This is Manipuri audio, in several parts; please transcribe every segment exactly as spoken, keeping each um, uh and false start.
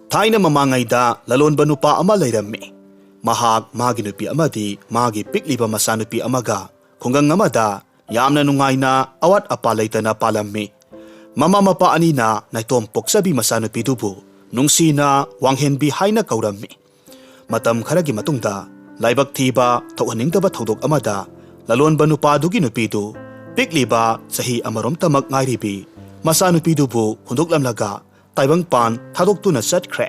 ꯊꯥꯏꯅ ꯃꯃꯥꯡꯉꯩꯗ ꯂꯂꯣꯟꯕ ꯅꯨꯄꯥ ꯑꯃ ꯂꯩꯔꯝꯃꯤ꯫ ꯃꯍꯥꯛ ꯃꯥꯒꯤ ꯅꯨꯄꯤ ꯑꯃꯗꯤ ꯃꯥꯒꯤ ꯄꯤꯛꯂꯤꯕ ꯃꯆꯥꯅꯨꯄꯤ ꯑꯃꯒ ꯈꯨꯡꯒꯪ ꯑꯃꯗ ꯌꯥꯝꯅ ꯅꯨꯡꯉꯥꯏꯅ ꯑꯋꯥꯠ ꯑꯄꯥ ꯂꯩꯇꯅ ꯄꯥꯜꯂꯝꯃꯤ꯫ ꯃꯃꯥ ꯃꯄꯥ ꯑꯅꯤꯅ ꯅꯥꯏꯇꯣꯝ ꯄꯣꯛꯆꯕꯤ ꯃꯆꯥꯅꯨꯄꯤꯗꯨꯕꯨ ꯅꯨꯡꯁꯤꯅ ꯋꯥꯡꯍꯦꯟꯕꯤ ꯍꯥꯏꯅ ꯀꯧꯔꯝꯃꯤ꯫ ꯃꯇꯝ ꯈꯔꯒꯤ ꯃꯇꯨꯡꯗ ꯂꯥꯏꯕꯛ ꯊꯤꯕ ꯊꯣꯛꯍꯟꯅꯤꯡꯗꯕ ꯊꯧꯗꯣꯛ ꯑꯃꯗ ꯂꯂꯣꯟꯕ ꯅꯨꯄꯥꯗꯨꯒꯤ ꯅꯨꯄꯤꯗꯨ ꯄꯤꯛꯂꯤꯕ ꯆꯍꯤ ꯑꯃꯔꯣꯝꯇꯃꯛ ꯉꯥꯏꯔꯤꯕꯤ ꯃꯆꯥꯅꯨꯄꯤꯗꯨꯕꯨ ꯍꯨꯟꯗꯣꯛꯂꯝꯂꯒ ꯇꯥꯏꯕꯪꯄꯥꯟ ꯊꯥꯗꯣꯛꯇꯨꯅ ꯆꯠꯈ꯭ꯔꯦ꯫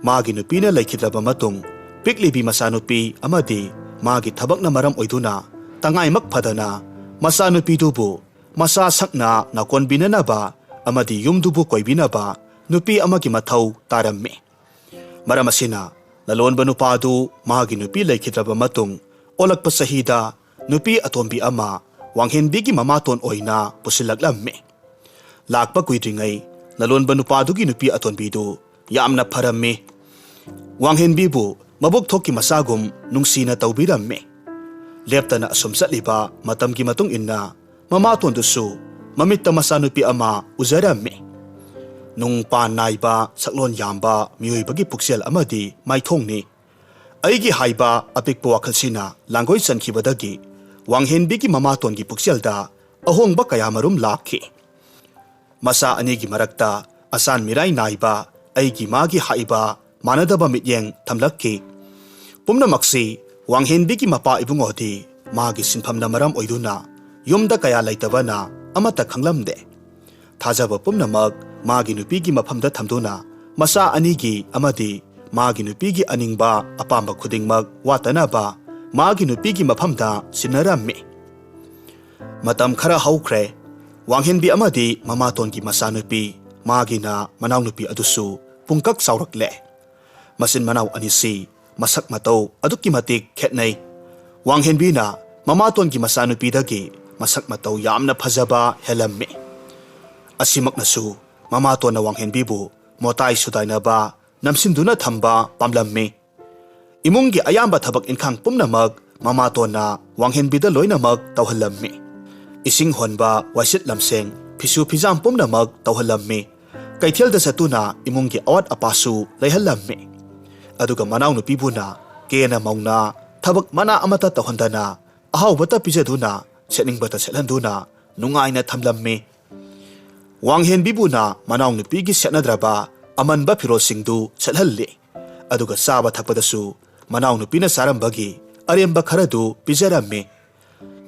ꯃꯥꯒꯤ ꯅꯨꯄꯤꯅ ꯂꯩꯈꯤꯗ꯭ꯔꯕ ꯃꯇꯨꯡ ꯄꯤꯛꯂꯤꯕꯤ ꯃꯆꯥꯅꯨꯄꯤ ꯑꯃꯗꯤ ꯃꯥꯒꯤ ꯊꯕꯛꯅ ꯃꯔꯝ ꯑꯣꯏꯗꯨꯅ ꯇꯉꯥꯏꯃꯛ ꯐꯗꯅ ꯃꯆꯥꯅꯨꯄꯤꯗꯨꯕꯨ ꯃꯆꯥ ꯁꯛꯅ ꯅꯥꯀꯣꯟꯕꯤꯅꯅꯕ ꯑꯃꯗꯤ ꯌꯨꯝꯗꯨꯕꯨ ꯀꯣꯏꯕꯤꯅꯕ ꯅꯨꯄꯤ ꯑꯃꯒꯤ ꯃꯊꯧ ꯇꯥꯔꯝꯃꯤ꯫ ꯃꯔꯝ ꯑꯁꯤꯅ ꯂꯂꯣꯟꯕ ꯅꯨꯄꯥꯗꯨ ꯃꯥꯒꯤ ꯅꯨꯄꯤ ꯂꯩꯈꯤꯗ꯭ꯔꯕ ꯃꯇꯨꯡ ꯑꯣꯜꯂꯛꯄ ꯆꯍꯤꯗ ꯅꯨꯄꯤ ꯑꯇꯣꯝꯕꯤ ꯑꯃ ꯋꯥꯡꯍꯦꯟꯕꯤꯒꯤ ꯃꯃꯥꯇꯣꯟ ꯑꯣꯏꯅ ꯄꯨꯁꯤꯜꯂꯛꯂꯝꯃꯤ꯫ ꯂꯥꯛꯄ ꯀꯨꯏꯗ꯭ꯔꯤꯉꯩ ꯂꯂꯣꯟꯕ ꯅꯨꯄꯥꯗꯨꯒꯤ ꯅꯨꯄꯤ ꯑꯇꯣꯟꯕꯤꯗꯨ ꯌꯥꯝꯅ ꯐꯔꯝꯃꯤ꯫ ꯋꯥꯡꯍꯦꯟꯕꯤꯕꯨ ꯃꯕꯨꯛ ꯊꯣꯛꯀꯤ ꯃꯆꯥꯒꯨꯝ ꯅꯨꯡꯁꯤꯅ ꯇꯧꯕꯤꯔꯝꯃꯤ꯫ ꯂꯦꯞꯇꯅ ꯑꯁꯨꯝ ꯆꯠꯂꯤꯕ ꯃꯇꯝꯒꯤ ꯃꯇꯨꯡ ꯏꯟꯅ ꯃꯃꯥꯇꯣꯟꯗꯨꯁꯨ ꯃꯃꯤꯠꯇ ꯃꯆꯥꯅꯨꯄꯤ ꯑꯃ ꯎꯖꯔꯝꯃꯤ꯫ ꯅꯨꯡ ꯄꯥꯟ ꯅꯥꯏꯕ, ꯁꯛꯂꯣꯟ ꯌꯥꯝꯕ ꯃꯤꯑꯣꯏꯕꯒꯤ ꯄꯨꯛꯆꯦꯜ ꯑꯃꯗꯤ ꯃꯥꯏꯊꯣꯡꯅꯤ꯫ ꯑꯩꯒꯤ ꯍꯥꯏꯕ ꯑꯄꯤꯛꯄ ꯋꯥꯈꯜꯁꯤꯅ ꯂꯥꯡꯒꯣꯏ ꯆꯟꯈꯤꯕꯗꯒꯤ ꯋꯥꯡꯍꯦꯟꯕꯤꯒꯤ ꯃꯃꯥꯇꯣꯟꯒꯤ ꯄꯨꯛꯆꯦꯜꯗ ꯑꯍꯣꯡꯕ ꯀꯌꯥꯃꯔꯨꯝ ꯂꯥꯛꯈꯤ꯫ ꯃꯆꯥ ꯑꯅꯤꯒꯤ ꯃꯔꯛꯇ ꯑꯆꯥꯟ ꯃꯤꯔꯥꯏ ꯅꯥꯏꯕ ꯑꯩꯒꯤ ꯃꯥꯒꯤ ꯍꯥꯏꯕ ꯃꯥꯟꯅꯗꯕ ꯃꯤꯠꯌꯦꯡ ꯊꯝꯂꯛꯈꯤ꯫ ꯄꯨꯝꯅꯃꯛꯁꯤ ꯋꯥꯡꯍꯦꯟꯕꯤꯒꯤ ꯃꯄꯥ ꯏꯕꯨꯡꯉꯣꯗꯤ ꯃꯥꯒꯤ ꯁꯤꯟꯐꯝꯅ ꯃꯔꯝ ꯑꯣꯏꯗꯨꯅ ꯌꯨꯝꯗ ꯀꯌꯥ ꯂꯩꯇꯕꯅ ꯑꯃꯠꯇ ꯈꯪꯂꯝꯗꯦ꯫ ꯊꯥꯖꯕ ꯄꯨꯝꯅꯃꯛ ꯃꯥꯒꯤ ꯅꯨꯄꯤꯒꯤ ꯃꯐꯝꯗ ꯊꯝꯗꯨꯅ ꯃꯆꯥ ꯑꯅꯤꯒꯤ ꯑꯃꯗꯤ ꯃꯥꯒꯤ ꯅꯨꯄꯤꯒꯤ ꯑꯅꯤꯡꯕ ꯑꯄꯥꯝꯕ ꯈꯨꯗꯤꯡꯃꯛ ꯋꯥꯠꯇꯅꯕ ꯃꯥꯒꯤ ꯅꯨꯄꯤꯒꯤ ꯃꯐꯝꯗ ꯁꯤꯟꯅꯔꯝꯃꯤ꯫ ꯃꯇꯝ ꯈꯔ ꯍꯧꯈ꯭ꯔꯦ꯫ ꯋꯥꯡꯍꯦꯟꯕꯤ ꯑꯃꯗꯤ ꯃꯃꯥꯇꯣꯟꯒꯤ ꯃꯆꯥꯅꯨꯄꯤ, ꯃꯥꯒꯤꯅ ꯃꯅꯥꯎꯅꯨꯄꯤ ꯑꯗꯨꯁꯨ ꯄꯨꯡꯀꯛ ꯆꯥꯎꯔꯛꯂꯦ꯫ ꯃꯆꯤꯟ ꯃꯅꯥꯎ ꯑꯅꯤꯁꯤ ꯃꯁꯛ ꯃꯇꯧ ꯑꯗꯨꯛꯀꯤ ꯃꯇꯤꯛ ꯈꯦꯠꯅꯩ꯫ ꯋꯥꯡꯍꯦꯟꯕꯤꯅ ꯃꯃꯥꯇꯣꯟꯒꯤ ꯃꯆꯥꯅꯨꯄꯤꯗꯒꯤ ꯃꯁꯛ ꯃꯇꯧ ꯌꯥꯝꯅ ꯐꯖꯕ ꯍꯦꯜꯂꯝꯃꯤ꯫ ꯑꯁꯤꯃꯛꯅꯁꯨ ꯃꯃꯥꯇꯣꯟꯅ ꯋꯥꯡꯍꯦꯟꯕꯤꯕꯨ ꯃꯣꯇꯥꯏ ꯁꯨꯗꯥꯏꯅꯕ ꯅꯝꯁꯤꯟꯗꯨꯅ ꯊꯝꯕ ꯄꯥꯝꯂꯝꯃꯤ꯫ ꯏꯃꯨꯡꯒꯤ ꯑꯌꯥꯝꯕ ꯊꯕꯛ ꯏꯟꯈꯥꯡ ꯄꯨꯝꯅꯃꯛ ꯃꯃꯥꯇꯣꯟꯅ ꯋꯥꯡꯍꯦꯟꯕꯤꯗ ꯂꯣꯏꯅꯃꯛ ꯇꯧꯍꯜꯂꯝꯃꯤ꯫ ꯏꯁꯤꯡ ꯍꯣꯟꯕ, ꯋꯥꯏꯁꯤꯠ ꯂꯝꯁꯦꯡ, ꯐꯤꯁꯨ ꯐꯤꯖꯥꯝ ꯄꯨꯝꯅꯃꯛ ꯇꯧꯍꯜꯂꯝꯃꯤ꯫ ꯀꯩꯊꯦꯜꯗ ꯆꯠꯇꯨꯅ ꯏꯃꯨꯡꯒꯤ ꯑꯋꯥꯠ ꯑꯄꯥꯁꯨ ꯂꯩꯍꯜꯂꯝꯃꯤ꯫ ꯑꯗꯨꯒ ꯃꯅꯥꯎꯅꯨꯄꯤꯕꯨꯅ ꯀꯦꯅ ꯃꯧꯅ ꯊꯕꯛ ꯃꯅꯥ ꯑꯃꯠꯇ ꯇꯧꯍꯟꯗꯅ ꯑꯍꯥꯎꯕꯇ ꯄꯤꯖꯗꯨꯅ ꯁꯦꯠꯅꯤꯡꯕꯇ ꯁꯦꯠꯍꯟꯗꯨꯅ ꯅꯨꯡꯉꯥꯏꯅ ꯊꯝꯂꯝꯃꯤ꯫ ꯋꯥꯡꯍꯦꯟꯕꯤꯕꯨꯅ ꯃꯅꯥꯎꯅꯨꯄꯤꯒꯤ ꯁꯦꯠꯅꯗ꯭ꯔꯕ ꯑꯃꯟꯕ ꯐꯤꯔꯣꯜꯁꯤꯡꯗꯨ ꯁꯦꯠꯍꯜꯂꯤ꯫ ꯑꯗꯨꯒ ꯆꯥꯕ ꯊꯛꯄꯗꯁꯨ ꯃꯅꯥꯎꯅꯨꯄꯤꯅ ꯆꯥꯔꯝꯕꯒꯤ ꯑꯔꯦꯝꯕ ꯈꯔꯗꯨ ꯄꯤꯖꯔꯝꯃꯤ꯫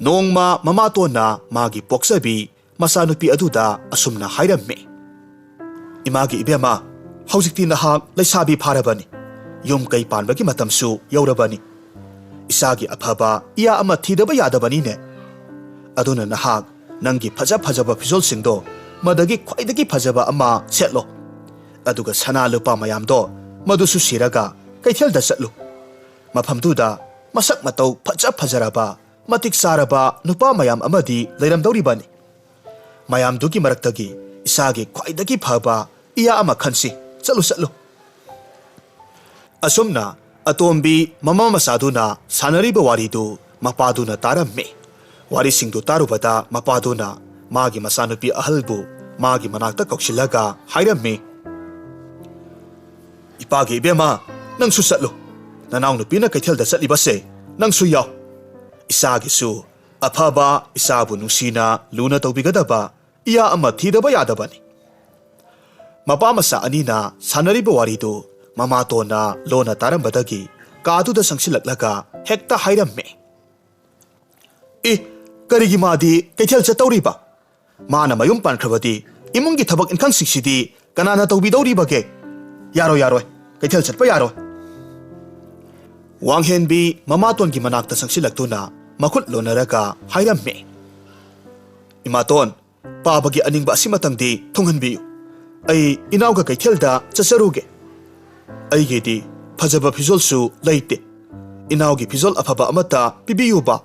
ꯅꯣꯡꯃ ꯃꯃꯥꯇꯣꯟꯅ ꯃꯥꯒꯤ ꯄꯣꯛꯆꯕꯤ ꯃꯆꯥꯅꯨꯄꯤ ꯑꯗꯨꯗ ꯑꯁꯨꯝꯅ ꯍꯥꯏꯔꯝꯃꯤ, "ꯏꯃꯥꯒꯤ ꯏꯕꯦꯝꯃ, ꯍꯧꯖꯤꯛꯇꯤ ꯅꯍꯥꯛ ꯂꯩꯁꯥꯕꯤ ꯐꯥꯔꯕꯅꯤ꯫ ꯌꯨꯝ ꯀꯩ ꯄꯥꯟꯕꯒꯤ ꯃꯇꯝꯁꯨ ꯌꯧꯔꯕꯅꯤ꯫ ꯏꯆꯥꯒꯤ ꯑꯐꯕ ꯏꯌꯥ ꯑꯃ ꯊꯤꯗꯕ ꯌꯥꯗꯕꯅꯤꯅꯦ꯫ ꯑꯗꯨꯅ ꯅꯍꯥꯛ ꯅꯪꯒꯤ ꯐꯖ ꯐꯖꯕ ꯐꯤꯖꯣꯜꯁꯤꯡꯗꯣ ꯃꯗꯒꯤ ꯈ꯭ꯋꯥꯏꯗꯒꯤ ꯐꯖꯕ ꯑꯃ ꯁꯦꯠꯂꯣ꯫ ꯑꯗꯨꯒ ꯁꯅꯥ ꯂꯨꯄꯥ ꯃꯌꯥꯝꯗꯣ ꯃꯗꯨꯁꯨ ꯁꯤꯔꯒ ꯀꯩꯊꯦꯜꯗ ꯆꯠꯂꯨ꯫ ꯃꯐꯝꯗꯨꯗ ꯃꯁꯛ ꯃꯇꯧ ꯐꯖ ꯐꯖꯔꯕ, ꯃꯇꯤꯛ ꯆꯥꯔꯕ ꯅꯨꯄꯥ ꯃꯌꯥꯝ ꯑꯃꯗꯤ ꯂꯩꯔꯝꯗꯧꯔꯤꯕꯅꯤ꯫ ꯃꯌꯥꯝꯗꯨꯒꯤ ꯃꯔꯛꯇꯒꯤ ꯏꯆꯥꯒꯤ ꯈ꯭ꯋꯥꯏꯗꯒꯤ ꯐꯕ ꯏꯌꯥ ꯑꯃ ꯈꯟꯁꯤ꯫ ꯆꯠꯂꯨ, ꯆꯠꯂꯨ꯫" ꯑꯁꯨꯝꯅ ꯑꯇꯣꯝꯕꯤ ꯃꯃꯥ ꯃꯆꯥꯗꯨꯅ ꯁꯥꯟꯅꯔꯤꯕ ꯋꯥꯔꯤꯗꯨ ꯃꯄꯥꯗꯨꯅ ꯇꯥꯔꯝꯃꯤ꯫ ꯋꯥꯔꯤꯁꯤꯡꯗꯨ ꯇꯥꯔꯨꯕꯗ ꯃꯄꯥꯗꯨꯅ ꯃꯥꯒꯤ ꯃꯆꯥꯅꯨꯄꯤ ꯑꯍꯜꯕꯨ ꯃꯥꯒꯤ ꯃꯅꯥꯛꯇ ꯀꯧꯁꯤꯜꯂꯒ ꯍꯥꯏꯔꯝꯃꯤ, "ꯏꯄꯥꯒꯤ ꯏꯕꯦꯝꯃ, ꯅꯪꯁꯨ ꯆꯠꯂꯨ꯫ ꯅꯅꯥꯎꯅꯨꯄꯤꯅ ꯀꯩꯊꯦꯜꯗ ꯆꯠꯂꯤꯕꯁꯦ ꯅꯪꯁꯨ ꯌꯥꯎ꯫ ꯏꯆꯥꯒꯤꯁꯨ ꯑꯐꯕ, ꯏꯆꯥꯕꯨ ꯅꯨꯡꯁꯤꯅ ꯂꯨꯅ ꯇꯧꯕꯤꯒꯗꯕ ꯏꯌꯥ ꯑꯃ ꯊꯤꯗꯕ ꯌꯥꯗꯕꯅꯤ꯫" ꯃꯄꯥ ꯃꯆꯥ ꯑꯅꯤꯅ ꯁꯥꯟꯅꯔꯤꯕ ꯋꯥꯔꯤꯗꯨ ꯃꯃꯥꯇꯣꯟꯅ ꯂꯣꯟꯅ ꯇꯥꯔꯝꯕꯗꯒꯤ ꯀꯥꯗꯨꯗ ꯆꯪꯁꯤꯜꯂꯛꯂꯒ ꯍꯦꯛꯇ ꯍꯥꯏꯔꯝꯃꯤ, "ꯑꯦ, ꯀꯔꯤꯒꯤ ꯃꯥꯗꯤ ꯀꯩꯊꯦꯜ ꯆꯠꯇꯧꯔꯤꯕ? ꯃꯥꯅ ꯃꯌꯨꯝ ꯄꯥꯟꯈ꯭ꯔꯕꯗꯤ ꯏꯃꯨꯡꯒꯤ ꯊꯕꯛ ꯏꯟꯈꯥꯡꯁꯤꯡꯁꯤꯗꯤ ꯀꯅꯥꯅ ꯇꯧꯕꯤꯗꯧꯔꯤꯕꯒꯦ? ꯌꯥꯔꯣꯏ, ꯌꯥꯔꯣꯏ, ꯀꯩꯊꯦꯜ ꯆꯠꯄ ꯌꯥꯔꯣꯏ꯫" ꯋꯥꯡꯍꯦꯟꯕꯤ ꯃꯃꯥꯇꯣꯟꯒꯤ ꯃꯅꯥꯛꯇ ꯆꯪꯁꯤꯜꯂꯛꯇꯨꯅ ꯃꯈꯨꯠ ꯂꯣꯟꯅꯔꯒ ꯍꯥꯏꯔꯝꯃꯤ, "ꯏꯃꯥꯇꯣꯟ, ꯄꯥꯕꯒꯤ ꯑꯅꯤꯡꯕ ꯑꯁꯤꯃꯇꯪꯗꯤ ꯊꯨꯡꯍꯟꯕꯤꯌꯨ꯫ ꯑꯩ ꯏꯅꯥꯎꯒ ꯀꯩꯊꯦꯜꯗ ꯆꯠꯆꯔꯨꯒꯦ꯫ ꯑꯩꯒꯤꯗꯤ ꯐꯖꯕ ꯐꯤꯖꯣꯜꯁꯨ ꯂꯩꯇꯦ꯫ ꯏꯅꯥꯎꯒꯤ ꯐꯤꯖꯣꯜ ꯑꯐꯕ ꯑꯃꯠꯇ ꯄꯤꯕꯤꯌꯨꯕ꯫"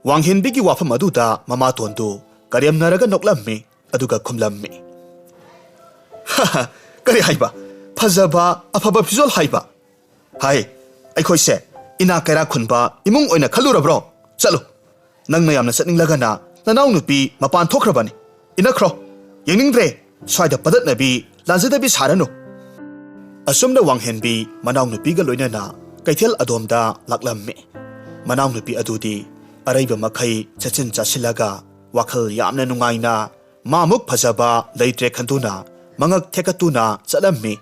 ꯋꯥꯡꯍꯦꯟꯕꯤꯒꯤ ꯋꯥꯐꯝ ꯑꯗꯨꯗ ꯃꯃꯥꯇꯣꯟꯗꯨ ꯀꯔꯦꯝꯅꯔꯒ ꯅꯣꯛꯂꯝꯃꯤ, ꯑꯗꯨꯒ ꯈꯨꯝꯂꯝꯃꯤ, "ꯀꯔꯤ ꯍꯥꯏꯕ? ꯐꯖꯕ, ꯑꯐꯕ ꯐꯤꯖꯣꯜ ꯍꯥꯏꯕ? ꯍꯥꯏ, ꯑꯩꯈꯣꯏꯁꯦ ꯏꯅꯥꯛ ꯀꯩꯔꯥꯛ ꯈꯨꯟꯕ ꯏꯃꯨꯡ ꯑꯣꯏꯅ ꯈꯜꯂꯨꯔꯕ꯭ꯔꯣ? ꯆꯠꯂꯨ, ꯅꯪꯅ ꯌꯥꯝꯅ ꯆꯠꯅꯤꯡꯂꯒꯅ ꯅꯅꯥꯎ ꯅꯨꯄꯤ ꯃꯄꯥꯟ ꯊꯣꯛꯈ꯭ꯔꯕꯅꯤ꯫ ꯏꯟꯅꯈ꯭ꯔꯣ, ꯌꯦꯡꯅꯤꯡꯗ꯭ꯔꯦ꯫" ꯁ꯭ꯋꯥꯏꯗ ꯄꯗꯠꯅꯕꯤ, ꯂꯥꯟꯖꯗꯕꯤ ꯁꯥꯔꯅꯨ꯫ ꯑꯁꯨꯝꯅ ꯋꯥꯡꯍꯦꯟꯕꯤ ꯃꯅꯥꯎꯅꯨꯄꯤꯒ ꯂꯣꯏꯅꯅ ꯀꯩꯊꯦꯜ ꯑꯗꯣꯝꯗ ꯂꯥꯛꯂꯝꯃꯤ꯫ ꯃꯅꯥꯎꯅꯨꯄꯤ ꯑꯗꯨꯗꯤ ꯑꯔꯩꯕ ꯃꯈꯩ ꯆꯠꯁꯤꯟ ꯆꯥꯁꯤꯜꯂꯒ ꯋꯥꯈꯜ ꯌꯥꯝꯅ ꯅꯨꯡꯉꯥꯏꯅ ꯃꯥꯃꯨꯛ ꯐꯖꯕ ꯂꯩꯇ꯭ꯔꯦ ꯈꯟꯗꯨꯅ ꯃꯉꯛ ꯊꯦꯛꯀꯠꯇꯨꯅ ꯆꯠꯂꯝꯃꯤ꯫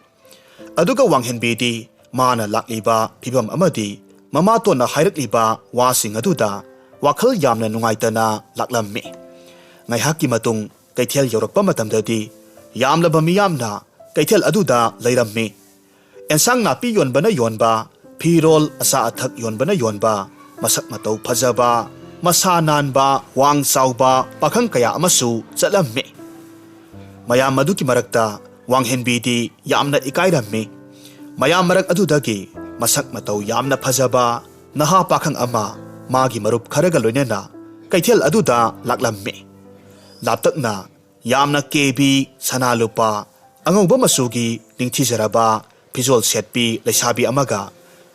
ꯑꯗꯨꯒ ꯋꯥꯡꯍꯦꯟꯕꯤꯗꯤ ꯃꯥꯅ ꯂꯥꯛꯂꯤꯕ ꯐꯤꯕꯝ ꯑꯃꯗꯤ ꯃꯃꯥꯇꯣꯟꯅ ꯍꯥꯏꯔꯛꯂꯤꯕ ꯋꯥꯁꯤꯡ ꯑꯗꯨꯗ ꯋꯥꯈꯜ ꯌꯥꯝꯅ ꯅꯨꯡꯉꯥꯏꯇꯅ ꯂꯥꯛꯂꯝꯃꯤ꯫ ꯉꯥꯏꯍꯥꯛꯀꯤ ꯃꯇꯨꯡ ꯀꯩꯊꯦꯜ ꯌꯧꯔꯛꯄ ꯃꯇꯝꯗꯗꯤ ꯌꯥꯝꯂꯕ ꯃꯤꯌꯥꯝꯅ ꯀꯩꯊꯦꯜ ꯑꯗꯨꯗ ꯂꯩꯔꯝꯃꯤ꯫ ꯑꯦꯟꯁꯥꯡ ꯅꯥꯄꯤ ꯌꯣꯟꯕꯅ ꯌꯣꯟꯕ, ꯐꯤꯔꯣꯜ ꯑꯆꯥ ꯑꯊꯛ ꯌꯣꯟꯕꯅ ꯌꯣꯟꯕ, ꯃꯁꯛ ꯃꯇꯧ ꯐꯖꯕ, ꯃꯁꯥ ꯅꯥꯟꯕ, ꯋꯥꯡ ꯆꯥꯎꯕ ꯄꯥꯈꯪ ꯀꯌꯥ ꯑꯃꯁꯨ ꯆꯠꯂꯝꯃꯤ꯫ ꯃꯌꯥꯝ ꯑꯗꯨꯒꯤ ꯃꯔꯛꯇ ꯋꯥꯡꯍꯦꯟꯕꯤꯗꯤ ꯌꯥꯝꯅ ꯏꯀꯥꯏꯔꯝꯃꯤ꯫ ꯃꯌꯥꯝ ꯃꯔꯛ ꯑꯗꯨꯗꯒꯤ ꯃꯁꯛ ꯃꯇꯧ ꯌꯥꯝꯅ ꯐꯖꯕ ꯅꯍꯥ ꯄꯥꯈꯪ ꯑꯃ ꯃꯥꯒꯤ ꯃꯔꯨꯞ ꯈꯔꯒ ꯂꯣꯏꯅꯅ ꯀꯩꯊꯦꯜ ꯑꯗꯨꯗ ꯂꯥꯛꯂꯝꯃꯤ꯫ ꯂꯥꯞꯇꯛꯅ ꯌꯥꯝꯅ ꯀꯦꯕꯤ, ꯁꯅꯥ ꯂꯨꯄꯥ, ꯑꯉꯧꯕ ꯃꯆꯨꯒꯤ ꯅꯤꯡꯊꯤꯖꯔꯕ ꯐꯤꯖꯣꯜ ꯁꯦꯠꯄꯤ ꯂꯩꯁꯥꯕꯤ ꯑꯃꯒ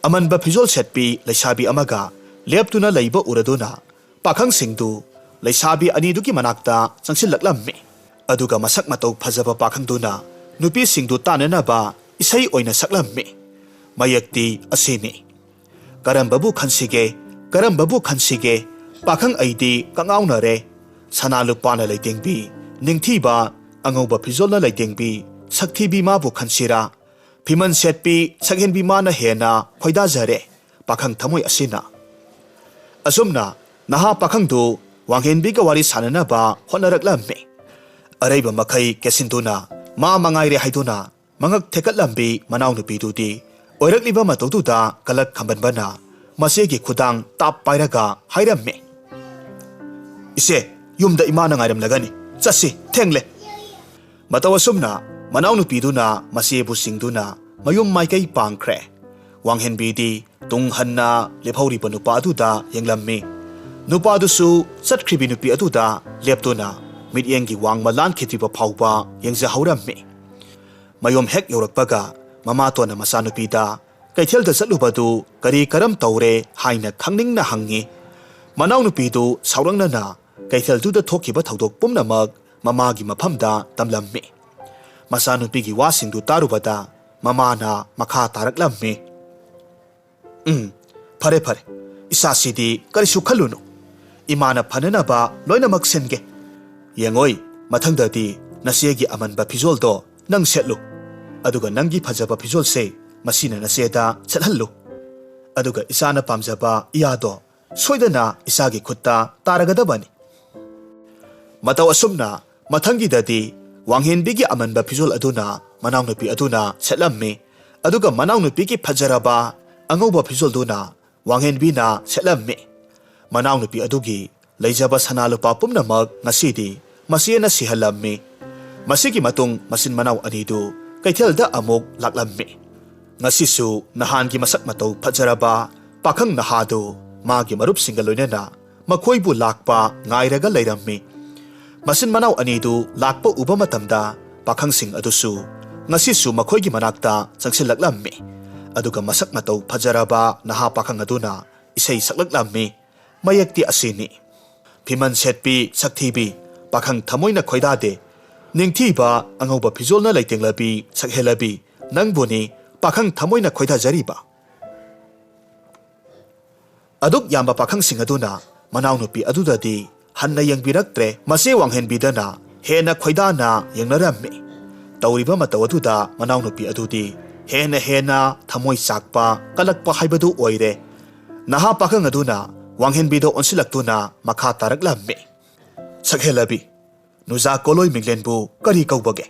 ꯑꯃꯟꯕ ꯐꯤꯖꯣꯜ ꯁꯦꯠꯄꯤ ꯂꯩꯁꯥꯕꯤ ꯑꯃꯒ ꯂꯦꯞꯇꯨꯅ ꯂꯩꯕ ꯎꯔꯗꯨꯅ ꯄꯥꯈꯪꯁꯤꯡꯗꯨ ꯂꯩꯁꯥꯕꯤ ꯑꯅꯤꯗꯨꯒꯤ ꯃꯅꯥꯛꯇ ꯆꯪꯁꯤꯜꯂꯛꯂꯝꯃꯤ꯫ ꯑꯗꯨꯒ ꯃꯁꯛ ꯃꯇꯧ ꯐꯖꯕ ꯄꯥꯈꯪꯗꯨꯅ ꯅꯨꯄꯤꯁꯤꯡꯗꯨ ꯇꯥꯟꯅꯅꯕ ꯏꯁꯩ ꯑꯣꯏꯅ ꯁꯛꯂꯝꯃꯤ꯫ ꯃꯌꯦꯛꯇꯤ ꯑꯁꯤꯅꯤ: "ꯀꯔꯝꯕꯕꯨ ꯈꯟꯁꯤꯒꯦ, ꯀꯔꯝꯕꯕꯨ ꯈꯟꯁꯤꯒꯦ, ꯄꯥꯈꯪ ꯑꯩꯗꯤ ꯀꯉꯥꯎꯅꯔꯦ꯫ ꯁꯅꯥ ꯂꯨꯄꯥꯅ ꯂꯩꯇꯦꯡꯕꯤ, ꯅꯤꯡꯊꯤꯕ, ꯑꯉꯧꯕ ꯐꯤꯖꯣꯜꯅ ꯂꯩꯇꯦꯡꯕꯤ, ꯁꯛꯊꯤꯕꯤ ꯃꯥꯕꯨ ꯈꯟꯁꯤꯔꯥ? ꯐꯤꯃꯟ ꯁꯦꯠꯄꯤ, ꯁꯛꯍꯦꯟꯕꯤ ꯃꯥꯅ ꯍꯦꯟꯅ ꯈꯣꯏꯗꯥꯖꯔꯦ, ꯄꯥꯈꯪ ꯊꯃꯣꯏ ꯑꯁꯤꯅ"꯫ ꯑꯁꯨꯝꯅ ꯅꯍꯥ ꯄꯥꯈꯪꯗꯨ ꯋꯥꯡꯍꯦꯟꯕꯤꯒ ꯋꯥꯔꯤ ꯁꯥꯟꯅꯅꯕ ꯍꯣꯠꯅꯔꯛꯂꯝꯃꯤ꯫ ꯑꯔꯩꯕ ꯃꯈꯩ ꯀꯦꯁꯤꯟꯗꯨꯅ ꯃꯥ ꯃꯉꯥꯏꯔꯦ ꯍꯥꯏꯗꯨꯅ ꯃꯉꯛ ꯊꯦꯛꯀꯠꯂꯝꯕꯤ ꯃꯅꯥꯎꯅꯨꯄꯤꯗꯨꯗꯤ ꯑꯣꯏꯔꯛꯂꯤꯕ ꯃꯇꯧꯗꯨꯗ ꯀꯂꯛ ꯈꯝꯕꯟꯕꯅ ꯃꯆꯦꯒꯤ ꯈꯨꯗꯥꯡ ꯇꯥꯞ ꯄꯥꯏꯔꯒ ꯍꯥꯏꯔꯝꯃꯤ: "ꯏꯆꯦ, ꯌꯨꯝꯗ ꯏꯃꯥꯅ ꯉꯥꯏꯔꯝꯂꯒꯅꯤ꯫ ꯆꯠꯁꯤ, ꯊꯦꯡꯂꯦ"꯫ ꯃꯇꯧ ꯑꯁꯨꯝꯅ ꯃꯅꯥꯎꯅꯨꯄꯤꯗꯨꯅ ꯃꯆꯦꯕꯨ ꯆꯤꯡꯗꯨꯅ ꯃꯌꯨꯝ ꯃꯥꯏꯀꯩ ꯄꯥꯡꯈ꯭ꯔꯦ꯫ ꯋꯥꯡꯍꯦꯟꯕꯤꯗꯤ ꯇꯨꯡ ꯍꯟꯅ ꯂꯦꯞꯍꯧꯔꯤꯕ ꯅꯨꯄꯥ ꯑꯗꯨꯗ ꯌꯦꯡꯂꯝꯃꯤ꯫ ꯅꯨꯄꯥꯗꯨꯁꯨ ꯆꯠꯈ꯭ꯔꯤꯕꯤ ꯅꯨꯄꯤ ꯑꯗꯨꯗ ꯂꯦꯞꯇꯨꯅ ꯃꯤꯠꯌꯦꯡꯒꯤ ꯋꯥꯡꯃ ꯂꯥꯟꯈꯤꯗ꯭ꯔꯤꯕ ꯐꯥꯎꯕ ꯌꯦꯡꯖꯍꯧꯔꯝꯃꯤ꯫ ꯃꯌꯨꯝ ꯍꯦꯛ ꯌꯧꯔꯛꯄꯒ ꯃꯃꯥꯇꯣꯟꯅ ꯃꯆꯥꯅꯨꯄꯤꯗ ꯀꯩꯊꯦꯜꯗ ꯆꯠꯂꯨꯕꯗꯨ ꯀꯔꯤ ꯀꯔꯝ ꯇꯧꯔꯦ ꯍꯥꯏꯅ ꯈꯪꯅꯤꯡꯅ ꯍꯪꯉꯤ꯫ ꯃꯅꯥꯎꯅꯨꯄꯤꯗꯨ ꯁꯥꯎꯔꯛꯅꯅ ꯀꯩꯊꯦꯜꯗꯨꯗ ꯊꯣꯛꯈꯤꯕ ꯊꯧꯗꯣꯛ ꯄꯨꯝꯅꯃꯛ ꯃꯃꯥꯒꯤ ꯃꯐꯝꯗ ꯇꯝꯂꯝꯃꯤ꯫ ꯃꯆꯥꯅꯨꯄꯤꯒꯤ ꯋꯥꯁꯤꯡꯗꯨ ꯇꯥꯔꯨꯕꯗ ꯃꯃꯥꯅ ꯃꯈꯥ ꯇꯥꯔꯛꯂꯝꯃꯤ, "ꯎꯝ, ꯐꯔꯦ ꯐꯔꯦ, ꯏꯆꯥꯁꯤꯗꯤ ꯀꯔꯤꯁꯨ ꯈꯜꯂꯨꯅꯨ꯫ ꯏꯃꯥꯅ ꯐꯅꯅꯕ ꯂꯣꯏꯅꯃꯛ ꯁꯤꯟꯒꯦ꯫ ꯌꯦꯡꯉꯣꯏ, ꯃꯊꯪꯗꯗꯤ ꯅꯆꯦꯒꯤ ꯑꯃꯟꯕ ꯐꯤꯖꯣꯜꯗꯣ ꯅꯪ ꯁꯦꯠꯂꯨ꯫ ꯑꯗꯨꯒ ꯅꯪꯒꯤ ꯐꯖꯕ ꯐꯤꯖꯣꯜꯁꯦ ꯃꯁꯤꯅ ꯅꯆꯦꯗ ꯁꯦꯠꯍꯜꯂꯨ꯫ ꯑꯗꯨꯒ ꯏꯆꯥꯅ ꯄꯥꯝꯖꯕ ꯏꯌꯥꯗꯣ ꯁꯣꯏꯗꯅ ꯏꯆꯥꯒꯤ ꯈꯨꯠꯇ ꯇꯥꯔꯒꯗꯕꯅꯤ"꯫ ꯃꯇꯧ ꯑꯁꯨꯝꯅ ꯃꯊꯪꯒꯤꯗꯗꯤ ꯋꯥꯡꯍꯦꯟꯕꯤꯒꯤ ꯑꯃꯟꯕ ꯐꯤꯖꯣꯜ ꯑꯗꯨꯅ ꯃꯅꯥꯎꯅꯨꯄꯤ ꯑꯗꯨꯅ ꯁꯦꯠꯂꯝꯃꯤ꯫ ꯑꯗꯨꯒ ꯃꯅꯥꯎꯅꯨꯄꯤꯒꯤ ꯐꯖꯔꯕ ꯑꯉꯧꯕ ꯐꯤꯖꯣꯜꯗꯨꯅ ꯋꯥꯡꯍꯦꯟꯕꯤꯅ ꯁꯦꯠꯂꯝꯃꯤ꯫ ꯃꯅꯥꯎꯅꯨꯄꯤ ꯑꯗꯨꯒꯤ ꯂꯩꯖꯕ ꯁꯅꯥ ꯂꯨꯄꯥ ꯄꯨꯝꯅꯃꯛ ꯉꯁꯤꯗꯤ ꯃꯆꯦꯅ ꯁꯤꯍꯜꯂꯝꯃꯤ꯫ ꯃꯁꯤꯒꯤ ꯃꯇꯨꯡ ꯃꯆꯤꯟ ꯃꯅꯥꯎ ꯑꯅꯤꯗꯨ ꯀꯩꯊꯦꯜꯗ ꯑꯃꯨꯛ ꯂꯥꯛꯂꯝꯃꯤ꯫ ꯉꯁꯤꯁꯨ ꯅꯍꯥꯟꯒꯤ ꯃꯁꯛ ꯃꯇꯧ ꯐꯖꯔꯕ ꯄꯥꯈꯪ ꯅꯍꯥꯗꯨ ꯃꯥꯒꯤ ꯃꯔꯨꯞꯁꯤꯡꯒ ꯂꯣꯏꯅꯅ ꯃꯈꯣꯏꯕꯨ ꯂꯥꯛꯄ ꯉꯥꯏꯔꯒ ꯂꯩꯔꯝꯃꯤ꯫ ꯃꯆꯤꯟ ꯃꯅꯥꯎ ꯑꯅꯤꯗꯨ ꯂꯥꯛꯄ ꯎꯕ ꯃꯇꯝꯗ ꯄꯥꯈꯪꯁꯤꯡ ꯑꯗꯨꯁꯨ ꯉꯁꯤꯁꯨ ꯃꯈꯣꯏꯒꯤ ꯃꯅꯥꯛꯇ ꯆꯪꯁꯤꯜꯂꯛꯂꯝꯃꯤ꯫ ꯑꯗꯨꯒ ꯃꯁꯛ ꯃꯇꯧ ꯐꯖꯔꯕ ꯅꯍꯥ ꯄꯥꯈꯪ ꯑꯗꯨꯅ ꯏꯁꯩ ꯁꯛꯂꯛꯂꯝꯃꯤ꯫ ꯃꯌꯦꯛꯇꯤ ꯑꯁꯤꯅꯤ: "ꯐꯤꯃꯟ ꯁꯦꯠꯄꯤ ꯁꯛꯊꯤꯕꯤ, ꯄꯥꯈꯪ ꯊꯃꯣꯏꯅ ꯈꯣꯏꯗꯥꯗꯦ꯫ ꯅꯤꯡꯊꯤꯕ ꯑꯉꯧꯕ ꯐꯤꯖꯣꯜꯅ ꯂꯩꯇꯦꯡꯂꯕꯤ, ꯁꯛꯍꯦꯜꯂꯕꯤ, ꯅꯪꯕꯨꯅꯤ ꯄꯥꯈꯪ ꯊꯃꯣꯏꯅ ꯈꯣꯏꯗꯥꯖꯔꯤꯕ"꯫ ꯑꯗꯨꯛ ꯌꯥꯝꯕ ꯄꯥꯈꯪꯁꯤꯡ ꯑꯗꯨꯅ ꯃꯅꯥꯎꯅꯨꯄꯤ ꯑꯗꯨꯗꯗꯤ ꯍꯟꯅ ꯌꯦꯡꯕꯤꯔꯛꯇ꯭ꯔꯦ꯫ ꯃꯆꯦ ꯋꯥꯡꯍꯦꯟꯕꯤꯗꯅ ꯍꯦꯟꯅ ꯈꯣꯏꯗꯥꯅ ꯌꯦꯡꯅꯔꯝꯃꯤ꯫ ꯇꯧꯔꯤꯕ ꯃꯇꯧ ꯑꯗꯨꯗ ꯃꯅꯥꯎꯅꯨꯄꯤ ꯑꯗꯨꯗꯤ ꯍꯦꯟꯅ ꯍꯦꯟꯅ ꯊꯃꯣꯏ ꯆꯥꯛꯄ, ꯀꯜꯂꯛꯄ ꯍꯥꯏꯕꯗꯨ ꯑꯣꯏꯔꯦ꯫ ꯅꯍꯥ ꯄꯥꯈꯪ ꯑꯗꯨꯅ ꯋꯥꯡꯍꯦꯟꯕꯤꯗ ꯑꯣꯟꯁꯤꯜꯂꯛꯇꯨꯅ ꯃꯈꯥ ꯇꯥꯔꯛꯂꯝꯃꯤ: "ꯁꯛꯍꯦꯜꯂꯕꯤ, ꯅꯨꯖꯥ ꯀꯣꯂꯣꯏ ꯃꯤꯡꯂꯦꯟꯕꯨ ꯀꯔꯤ ꯀꯧꯕꯒꯦ?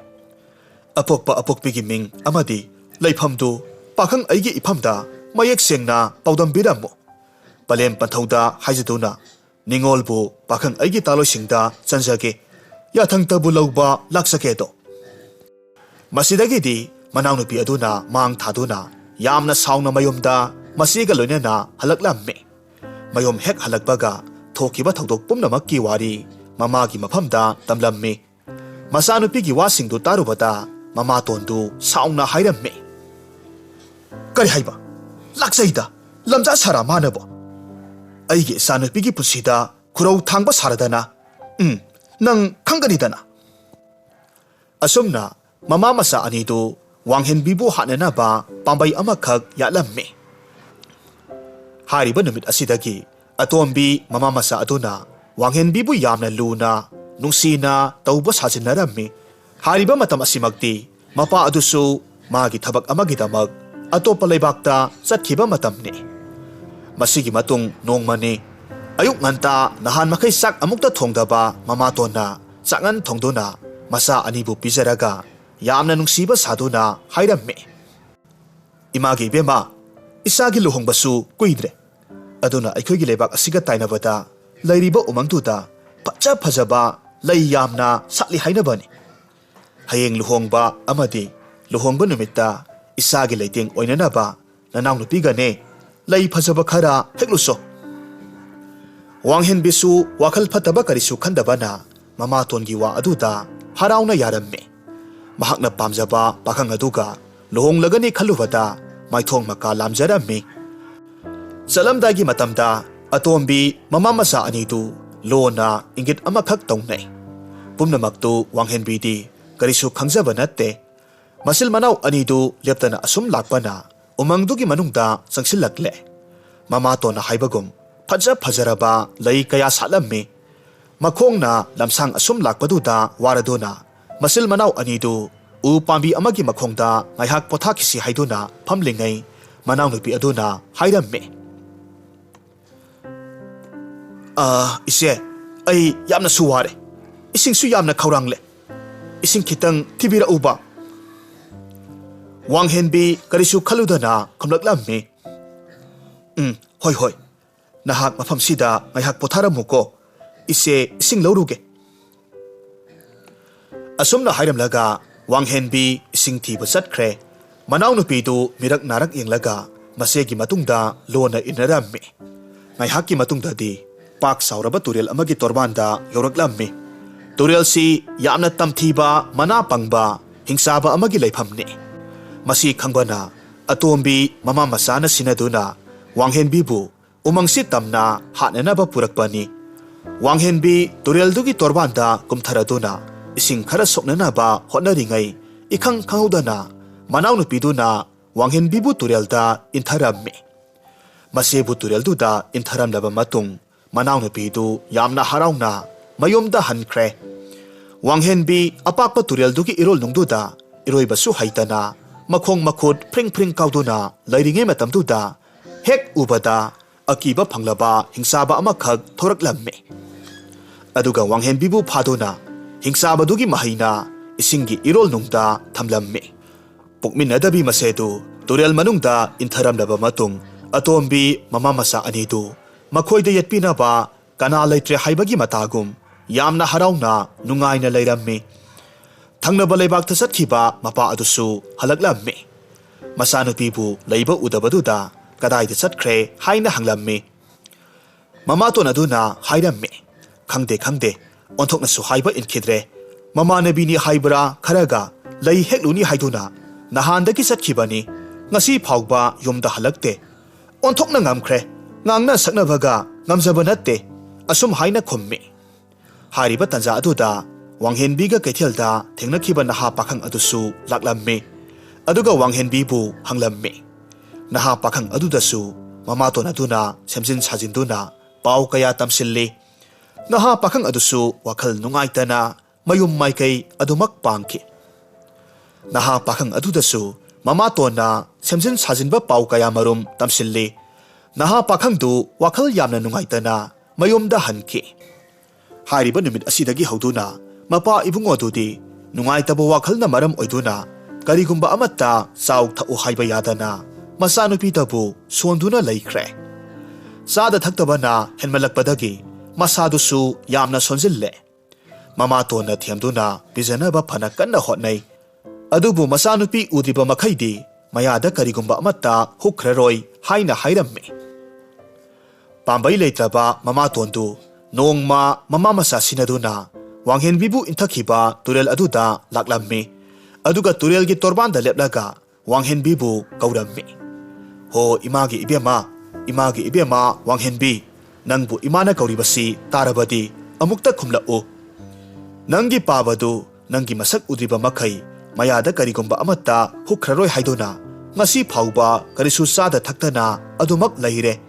ꯑꯄꯣꯛꯄ ꯑꯄꯣꯛꯄꯤꯒꯤ ꯃꯤꯡ ꯑꯃꯗꯤ ꯂꯩꯐꯝꯗꯨ ꯄꯥꯈꯪ ꯑꯩꯒꯤ ꯏꯐꯝꯗ ꯃꯌꯦꯛ ꯁꯦꯡꯅ ꯄꯥꯎꯗꯝꯕꯤꯔꯝꯃꯨ꯫ ꯄꯂꯦꯝ ꯄꯟꯊꯧꯗ ꯍꯥꯏꯖꯗꯨꯅ ꯅꯤꯉꯣꯜꯕꯨ ꯄꯥꯈꯪ ꯑꯩꯒꯤ ꯇꯥꯂꯣꯏꯁꯤꯡꯗ ꯆꯟꯖꯒꯦ꯫ ꯌꯥꯊꯪꯇꯕꯨ ꯂꯧꯕ ꯂꯥꯛꯆꯒꯦꯗꯣ"꯫ ꯃꯁꯤꯗꯒꯤꯗꯤ ꯃꯅꯥꯎꯅꯨꯄꯤ ꯑꯗꯨꯅ ꯃꯥꯡ ꯊꯥꯗꯨꯅ ꯌꯥꯝꯅ ꯁꯥꯎꯅ ꯃꯌꯨꯝꯗ ꯃꯆꯦꯒ ꯂꯣꯏꯅꯅ ꯍꯜꯂꯛꯂꯝꯃꯤ꯫ ꯃꯌꯨꯝ ꯍꯦꯛ ꯍꯜꯂꯛꯄꯒ ꯊꯣꯛꯈꯤꯕ ꯊꯧꯗꯣꯛ ꯄꯨꯝꯅꯃꯛꯀꯤ ꯋꯥꯔꯤ ꯃꯃꯥꯒꯤ ꯃꯐꯝꯗ ꯇꯝꯂꯝꯃꯤ꯫ ꯃꯆꯥꯅꯨꯄꯤꯒꯤ ꯋꯥꯁꯤꯡꯗꯨ ꯇꯥꯔꯨꯕꯗ ꯃꯃꯥꯇꯣꯟꯗꯨ ꯁꯥꯎꯅ ꯍꯥꯏꯔꯝꯃꯤ: "ꯀꯔꯤ ꯍꯥꯏꯕ? ꯂꯥꯛꯆꯩꯗ, ꯂꯝꯖꯥ ꯁꯥꯔꯥ ꯃꯥꯅꯕꯣ? ꯑꯩꯒꯤ ꯏꯆꯥꯅꯨꯄꯤꯒꯤ ꯄꯨꯟꯁꯤꯗ ꯈꯨꯔꯧ ꯊꯥꯡꯕ ꯁꯥꯔꯗꯅ꯫ ꯎꯝ, ꯅꯪ ꯈꯪꯒꯅꯤꯗꯅ꯫ ꯑꯁꯨꯝꯅ ꯃꯃꯥ ꯃꯆꯥ ꯑꯅꯤꯗꯨ ꯋꯥꯡꯍꯦꯟꯕꯤꯕꯨ ꯍꯥꯠꯅꯅꯕ ꯄꯥꯝꯕꯩ ꯑꯃꯈꯛ ꯌꯥꯠꯂꯝꯃꯤ꯫ ꯍꯥꯏꯔꯤꯕ ꯅꯨꯃꯤꯠ ꯑꯁꯤꯗꯒꯤ ꯑꯇꯣꯝꯕꯤ ꯃꯃꯥ ꯃꯆꯥ ꯑꯗꯨꯅ ꯋꯥꯡꯍꯦꯟꯕꯤꯕꯨ ꯌꯥꯝꯅ ꯂꯨꯅ, ꯅꯨꯡꯁꯤꯅ ꯇꯧꯕ ꯁꯥꯖꯤꯟꯅꯔꯝꯃꯤ꯫ ꯍꯥꯏꯔꯤꯕ ꯃꯇꯝ ꯑꯁꯤꯃꯛꯇꯤ ꯃꯄꯥ ꯑꯗꯨꯁꯨ ꯃꯥꯒꯤ ꯊꯕꯛ ꯑꯃꯒꯤꯗꯃꯛ ꯑꯇꯣꯞꯄ ꯂꯩꯕꯥꯛꯇ ꯆꯠꯈꯤꯕ ꯃꯇꯝꯅꯤ꯫ ꯃꯁꯤꯒꯤ ꯃꯇꯨꯡ ꯅꯣꯡꯃꯅꯤ꯫ ꯑꯌꯨꯛ ꯉꯟꯇꯥ ꯅꯍꯥꯟ ꯃꯈꯩ ꯆꯥꯛ ꯑꯃꯨꯛꯇ ꯊꯣꯡꯗꯕ ꯃꯃꯥꯇꯣꯟꯅ ꯆꯥꯛꯉꯟ ꯊꯣꯡꯗꯨꯅ ꯃꯆꯥ ꯑꯅꯤꯕꯨ ꯄꯤꯖꯔꯒ ꯌꯥꯝꯅ ꯅꯨꯡꯁꯤꯕ ꯁꯥꯗꯨꯅ ꯍꯥꯏꯔꯝꯃꯤ, "ꯏꯃꯥꯒꯤ ꯏꯕꯦꯝꯃ, ꯏꯆꯥꯒꯤ ꯂꯨꯍꯣꯡꯕꯁꯨ ꯀꯨꯏꯗ꯭ꯔꯦ꯫ ꯑꯗꯨꯅ ꯑꯩꯈꯣꯏꯒꯤ ꯂꯩꯕꯥꯛ ꯑꯁꯤꯒ ꯇꯥꯏꯅꯕꯗ ꯂꯩꯔꯤꯕ ꯎꯃꯪꯗꯨꯗ ꯐꯖ ꯐꯖꯕ ꯂꯩ ꯌꯥꯝꯅ ꯁꯥꯠꯂꯤ ꯍꯥꯏꯅꯕꯅꯤ꯫ ꯍꯌꯦꯡ ꯂꯨꯍꯣꯡꯕ ꯑꯃꯗꯤ ꯂꯨꯍꯣꯡꯕ ꯅꯨꯃꯤꯠꯇ ꯏꯆꯥꯒꯤ ꯂꯩꯇꯦꯡ ꯑꯣꯏꯅꯅꯕ ꯅꯅꯥꯎꯅꯨꯄꯤꯒꯅꯦ ꯂꯩ ꯐꯖꯕ ꯈꯔ ꯍꯦꯛꯂꯨꯁꯣ꯫" ꯋꯥꯡꯍꯦꯟꯕꯤꯁꯨ ꯋꯥꯈꯜ ꯐꯠꯇꯕ ꯀꯔꯤꯁꯨ ꯈꯟꯗꯕꯅ ꯃꯃꯥꯇꯣꯟꯒꯤ ꯋꯥ ꯑꯗꯨꯗ ꯍꯔꯥꯎꯅ ꯌꯥꯔꯝꯃꯤ꯫ ꯃꯍꯥꯛꯅ ꯄꯥꯝꯖꯕ ꯄꯥꯈꯪ ꯑꯗꯨꯒ ꯂꯨꯍꯣꯡꯂꯒꯅꯤ ꯈꯜꯂꯨꯕꯗ ꯃꯥꯏꯊꯣꯡ ꯃꯀꯥ ꯂꯥꯝꯖꯔꯝꯃꯤ꯫ ꯆꯠꯂꯝꯗꯥꯏꯒꯤ ꯃꯇꯝꯗ ꯑꯇꯣꯝꯕꯤ ꯃꯃꯥ ꯃꯆꯥ ꯑꯅꯤꯗꯨ ꯂꯣꯟꯅ ꯏꯪꯒꯤꯠ ꯑꯃꯈꯛ ꯇꯧꯅꯩ꯫ ꯄꯨꯝꯅꯃꯛꯇꯨ ꯋꯥꯡꯍꯦꯟꯕꯤꯗꯤ ꯀꯔꯤꯁꯨ ꯈꯪꯖꯕ ꯅꯠꯇꯦ꯫ ꯃꯆꯤꯜ ꯃꯅꯥꯎ ꯑꯅꯤꯗꯨ ꯂꯦꯞꯇꯅ ꯑꯁꯨꯝ ꯂꯥꯛꯄꯅ ꯎꯃꯪꯗꯨꯒꯤ ꯃꯅꯨꯡꯗ ꯆꯪꯁꯤꯜꯂꯛꯂꯦ꯫ ꯃꯃꯥꯇꯣꯟꯅ ꯍꯥꯏꯕꯒꯨꯝ ꯐꯖ ꯐꯖꯔꯕ ꯂꯩ ꯀꯌꯥ ꯁꯥꯠꯂꯝꯃꯤ꯫ ꯃꯈꯣꯡꯅ ꯂꯝꯁꯥꯡ ꯑꯁꯨꯝ ꯂꯥꯛꯄꯗꯨꯗ ꯋꯥꯔꯗꯨꯅ ꯃꯆꯤꯜ ꯃꯅꯥꯎ ꯑꯅꯤꯗꯨ ꯎ ꯄꯥꯝꯕꯤ ꯑꯃꯒꯤ ꯃꯈꯣꯡꯗ ꯉꯥꯏꯍꯥꯛ ꯄꯣꯊꯥꯈꯤꯁꯤ ꯍꯥꯏꯗꯨꯅ ꯐꯝꯂꯤꯉꯩ ꯃꯅꯥꯎꯅꯨꯄꯤ ꯑꯗꯨꯅ ꯍꯥꯏꯔꯝꯃꯤ, "ꯑ, ꯏꯆꯦ, ꯑꯩ ꯌꯥꯝꯅꯁꯨ ꯋꯥꯔꯦ꯫ ꯏꯁꯤꯡꯁꯨ ꯌꯥꯝꯅ ꯈꯧꯔꯥꯡꯂꯦ꯫ ꯏꯁꯤꯡ ꯈꯤꯇꯪ ꯊꯤꯕꯤꯔꯛꯎꯕ꯫" ꯋꯥꯡꯍꯦꯟꯕꯤ ꯀꯔꯤꯁꯨ ꯈꯜꯂꯨꯗꯅ ꯈꯨꯝꯂꯛꯂꯝꯃꯤ, "ꯎꯝ, ꯍꯣꯏ, ꯍꯣꯏ꯫ ꯅꯍꯥꯛ ꯃꯐꯝꯁꯤꯗ ꯉꯥꯏꯍꯥꯛ ꯄꯣꯊꯥꯔꯝꯃꯨꯀꯣ꯫ ꯏꯆꯦ ꯏꯁꯤꯡ ꯂꯧꯔꯨꯒꯦ꯫" ꯑꯁꯨꯝꯅ ꯍꯥꯏꯔꯝꯂꯒ ꯋꯥꯡꯍꯦꯟꯕꯤ ꯏꯁꯤꯡ ꯊꯤꯕ ꯆꯠꯈ꯭ꯔꯦ꯫ ꯃꯅꯥꯎꯅꯨꯄꯤꯗꯨ ꯃꯤꯔꯛ ꯅꯥꯔꯛ ꯌꯦꯡꯂꯒ ꯃꯆꯦꯒꯤ ꯃꯇꯨꯡꯗ ꯂꯣꯟꯅ ꯏꯟꯅꯔꯝꯃꯤ꯫ ꯉꯥꯏꯍꯥꯛꯀꯤ ꯃꯇꯨꯡꯗꯗꯤ ꯄꯥꯛ ꯆꯥꯎꯔꯕ ꯇꯨꯔꯦꯜ ꯑꯃꯒꯤ ꯇꯣꯔꯕꯥꯟꯗ ꯌꯧꯔꯛꯂꯝꯃꯤ꯫ ꯇꯨꯔꯦꯜꯁꯤ ꯌꯥꯝꯅ ꯇꯝꯊꯤꯕ, ꯃꯅꯥ ꯄꯪꯕ, ꯍꯤꯡꯆꯥꯕ ꯑꯃꯒꯤ ꯂꯩꯐꯝꯅꯤ꯫ ꯃꯁꯤ ꯈꯪꯕꯅ ꯑꯇꯣꯝꯕꯤ ꯃꯃꯥ ꯃꯆꯥꯅ ꯁꯤꯟꯅꯗꯨꯅ ꯋꯥꯡꯍꯦꯟꯕꯤꯕꯨ ꯎꯃꯪꯁꯤ ꯇꯝꯅ ꯍꯥꯠꯅꯅꯕ ꯄꯨꯔꯛꯄꯅꯤ꯫ ꯋꯥꯡꯍꯦꯟꯕꯤ ꯇꯨꯔꯦꯜꯗꯨꯒꯤ ꯇꯣꯔꯕꯥꯟꯗ ꯀꯨꯝꯊꯔꯗꯨꯅ ꯏꯁꯤꯡ ꯈꯔ ꯁꯣꯛꯅꯅꯕ ꯍꯣꯠꯅꯔꯤꯉꯩ, ꯏꯈꯪ ꯈꯪꯍꯧꯗꯅ ꯃꯅꯥꯎꯅꯨꯄꯤꯗꯨꯅ ꯋꯥꯡꯍꯦꯟꯕꯤꯕꯨ ꯇꯨꯔꯦꯜꯗ ꯏꯟꯊꯔꯝꯃꯤ꯫ ꯃꯁꯤꯕꯨ ꯇꯨꯔꯦꯜꯗꯨꯗ ꯏꯟꯊꯔꯝꯂꯕ ꯃꯇꯨꯡ, ꯃꯅꯥꯎꯅꯨꯄꯤꯗꯨ ꯌꯥꯝꯅ ꯍꯔꯥꯎꯅ ꯃꯌꯨꯝꯗ ꯍꯟꯈ꯭ꯔꯦ꯫ ꯋꯥꯡꯍꯦꯟꯕꯤ ꯑꯄꯥꯛꯄ ꯇꯨꯔꯦꯜꯗꯨꯒꯤ ꯏꯔꯣꯜꯅꯨꯡꯗꯨꯗ ꯏꯔꯣꯏꯕꯁꯨ ꯍꯩꯇꯅ ꯃꯈꯣꯡ ꯃꯈꯨꯠ ꯐ꯭ꯔꯤꯡ ꯐ꯭ꯔꯤꯡ ꯀꯥꯎꯗꯨꯅ ꯂꯩꯔꯤꯉꯩ ꯃꯇꯝꯗꯨꯗ, ꯍꯦꯛ ꯎꯕꯗ ꯑꯀꯤꯕ ꯐꯪꯂꯕ ꯍꯤꯡꯆꯥꯕ ꯑꯃꯈꯛ ꯊꯣꯔꯛꯂꯝꯃꯤ꯫ ꯑꯗꯨꯒ ꯋꯥꯡꯍꯦꯟꯕꯤꯕꯨ ꯐꯥꯗꯨꯅ ꯍꯤꯡꯆꯥꯕꯗꯨꯒꯤ ꯃꯍꯩꯅ ꯏꯁꯤꯡꯒꯤ ꯏꯔꯣꯜꯅꯨꯡꯗ ꯊꯝꯂꯝꯃꯤ꯫ ꯄꯣꯛꯃꯤꯟꯅꯗꯕꯤ ꯃꯁꯦꯗꯨ ꯇꯨꯔꯦꯜ ꯃꯅꯨꯡꯗ ꯏꯟꯊꯔꯝꯂꯕ ꯃꯇꯨꯡ, ꯑꯇꯣꯝꯕꯤ ꯃꯃꯥ ꯃꯆꯥ ꯑꯅꯤꯗꯨ ꯃꯈꯣꯏꯗ ꯌꯦꯠꯄꯤꯅꯕ ꯀꯅꯥ ꯂꯩꯇ꯭ꯔꯦ ꯍꯥꯏꯕꯒꯤ ꯃꯇꯥꯒꯨꯝ ꯌꯥꯝꯅ ꯍꯔꯥꯎꯅ ꯅꯨꯡꯉꯥꯏꯅ ꯂꯩꯔꯝꯃꯤ꯫ ꯊꯪꯅꯕ ꯂꯩꯕꯥꯛꯇ ꯆꯠꯈꯤꯕ ꯃꯄꯥ ꯑꯗꯨꯁꯨ ꯍꯜꯂꯛꯂꯝꯃꯤ꯫ ꯃꯆꯥꯅꯨꯄꯤꯕꯨ ꯂꯩꯕ ꯎꯗꯕꯗꯨꯗ ꯀꯗꯥꯏꯗ ꯆꯠꯈ꯭ꯔꯦ ꯍꯥꯏꯅ ꯍꯪꯂꯝꯃꯤ꯫ ꯃꯃꯥꯇꯣꯟ ꯑꯗꯨꯅ ꯍꯥꯏꯔꯝꯃꯤ, "ꯈꯪꯗꯦ, ꯈꯪꯗꯦ, ꯑꯣꯟꯊꯣꯛꯅꯁꯨ ꯍꯥꯏꯕ ꯏꯟꯈꯤꯗ꯭ꯔꯦ꯫ ꯃꯃꯥꯟꯅꯕꯤꯅꯤ ꯍꯥꯏꯕ꯭ꯔꯥ, ꯈꯔꯒ ꯂꯩ ꯍꯦꯛꯂꯨꯅꯤ ꯍꯥꯏꯗꯨꯅ ꯅꯍꯥꯟꯗꯒꯤ ꯆꯠꯈꯤꯕꯅꯤ, ꯉꯁꯤ ꯐꯥꯎꯕ ꯌꯨꯝꯗ ꯍꯜꯂꯛꯇꯦ꯫ ꯑꯣꯟꯊꯣꯛꯅ ꯉꯝꯈ꯭ꯔꯦ, ꯉꯥꯡꯅ ꯁꯛꯅꯕꯒ ꯉꯝꯖꯕ ꯅꯠꯇꯦ," ꯑꯁꯨꯝ ꯍꯥꯏꯅ ꯈꯨꯝꯃꯤ꯫ ꯍꯥꯏꯔꯤꯕ ꯇꯥꯟꯖꯥ ꯑꯗꯨꯗ ꯋꯥꯡꯍꯦꯟꯕꯤꯒ ꯀꯩꯊꯦꯜꯗ ꯊꯦꯡꯅꯈꯤꯕ ꯅꯍꯥ ꯄꯥꯈꯪ ꯑꯗꯨꯁꯨ ꯂꯥꯛꯂꯝꯃꯤ꯫ ꯑꯗꯨꯒ ꯋꯥꯡꯍꯦꯟꯕꯤꯕꯨ ꯍꯪꯂꯝꯃꯤ꯫ ꯅꯍꯥ ꯄꯥꯈꯪ ꯑꯗꯨꯗꯁꯨ ꯃꯃꯥꯇꯣꯟ ꯑꯗꯨꯅ ꯁꯦꯝꯖꯤꯟ ꯁꯥꯖꯤꯟꯗꯨꯅ ꯄꯥꯎ ꯀꯌꯥ ꯇꯝꯁꯤꯜꯂꯤ꯫ ꯅꯍꯥ ꯄꯥꯈꯪ ꯑꯗꯨꯁꯨ ꯋꯥꯈꯜ ꯅꯨꯡꯉꯥꯏꯇꯅ ꯃꯌꯨꯝ ꯃꯥꯏꯀꯩ ꯑꯗꯨꯃꯛ ꯄꯥꯡꯈꯤ꯫ ꯅꯍꯥ ꯄꯥꯈꯪ ꯑꯗꯨꯗꯁꯨ ꯃꯃꯥꯇꯣꯟꯅ ꯁꯦꯝꯖꯤꯟ ꯁꯥꯖꯤꯟꯕ ꯄꯥꯎ ꯀꯌꯥ ꯃꯔꯨꯝ ꯇꯝꯁꯤꯜꯂꯤ꯫ ꯅꯍꯥ ꯄꯥꯈꯪꯗꯨ ꯋꯥꯈꯜ ꯌꯥꯝꯅ ꯅꯨꯡꯉꯥꯏꯇꯅ ꯃꯌꯨꯝꯗ ꯍꯟꯈꯤ꯫ ꯍꯥꯏꯔꯤꯕ ꯅꯨꯃꯤꯠ ꯑꯁꯤꯗꯒꯤ ꯍꯧꯗꯨꯅ ꯃꯄꯥ ꯏꯕꯨꯡꯉꯣꯗꯨꯗꯤ ꯅꯨꯡꯉꯥꯏꯇꯕ ꯋꯥꯈꯜꯅ ꯃꯔꯝ ꯑꯣꯏꯗꯨꯅ ꯀꯔꯤꯒꯨꯝꯕ ꯑꯃꯠꯇ ꯆꯥꯎ ꯊꯛꯎ ꯍꯥꯏꯕ ꯌꯥꯗꯅ ꯃꯆꯥꯅꯨꯄꯤꯗꯕꯨ ꯁꯣꯟꯗꯨꯅ ꯂꯩꯈ꯭ꯔꯦ꯫ ꯆꯥꯗ ꯊꯛꯇꯕꯅ ꯍꯦꯟꯃꯜꯂꯛꯄꯗꯒꯤ ꯃꯁꯥꯗꯨꯁꯨ ꯌꯥꯝꯅ ꯁꯣꯟꯖꯤꯜꯂꯦ꯫ ꯃꯃꯥꯇꯣꯟꯅ ꯊꯦꯝꯗꯨꯅ ꯄꯤꯖꯅꯕ ꯐꯅ ꯀꯟꯅ ꯍꯣꯠꯅꯩ꯫ ꯑꯗꯨꯕꯨ ꯃꯆꯥꯅꯨꯄꯤ ꯎꯗ꯭ꯔꯤꯕ ꯃꯈꯩꯗꯤ ꯃꯌꯥꯗ ꯀꯔꯤꯒꯨꯝꯕ ꯑꯃꯠꯇ ꯍꯨꯛꯈ꯭ꯔꯔꯣꯏ ꯍꯥꯏꯅ ꯍꯥꯏꯔꯝꯃꯤ꯫ ꯄꯥꯝꯕꯩ ꯂꯩꯇ꯭ꯔꯕ ꯃꯃꯥꯇꯣꯟꯗꯨ ꯅꯣꯡꯃ ꯃꯃꯥ ꯃꯆꯥ ꯁꯤꯟꯅꯗꯨꯅ ꯋꯥꯡꯍꯦꯟꯕꯤꯕꯨ ꯏꯟꯊꯈꯤꯕ ꯇꯨꯔꯦꯜ ꯑꯗꯨꯗ ꯂꯥꯛꯂꯝꯃꯤ꯫ ꯑꯗꯨꯒ ꯇꯨꯔꯦꯜꯒꯤ ꯇꯣꯔꯕꯥꯟꯗ ꯂꯦꯞꯂꯒ ꯋꯥꯡꯍꯦꯟꯕꯤꯕꯨ ꯀꯧꯔꯝꯃꯤ꯫ "ꯍꯣ ꯏꯃꯥꯒꯤ ꯏꯕꯦꯝꯃ, ꯏꯃꯥꯒꯤ ꯏꯕꯦꯝꯃ ꯋꯥꯡꯍꯦꯟꯕꯤ, ꯅꯪꯕꯨ ꯏꯃꯥꯅ ꯀꯧꯔꯤꯕꯁꯤ ꯇꯥꯔꯕꯗꯤ ꯑꯃꯨꯛꯇ ꯈꯨꯝꯂꯛꯎ꯫ ꯅꯪꯒꯤ ꯄꯥꯕꯗꯨ ꯅꯪꯒꯤ ꯃꯁꯛ ꯎꯗ꯭ꯔꯤꯕ ꯃꯈꯩ ꯃꯌꯥꯗ ꯀꯔꯤꯒꯨꯝꯕ ꯑꯃꯠꯇ ꯍꯨꯛꯈ꯭ꯔꯔꯣꯏ ꯍꯥꯏꯗꯨꯅ ꯉꯁꯤ ꯐꯥꯎꯕ ꯀꯔꯤꯁꯨ ꯆꯥꯗ ꯊꯛꯇꯅ ꯑꯗꯨꯃꯛ ꯂꯩꯔꯦ꯫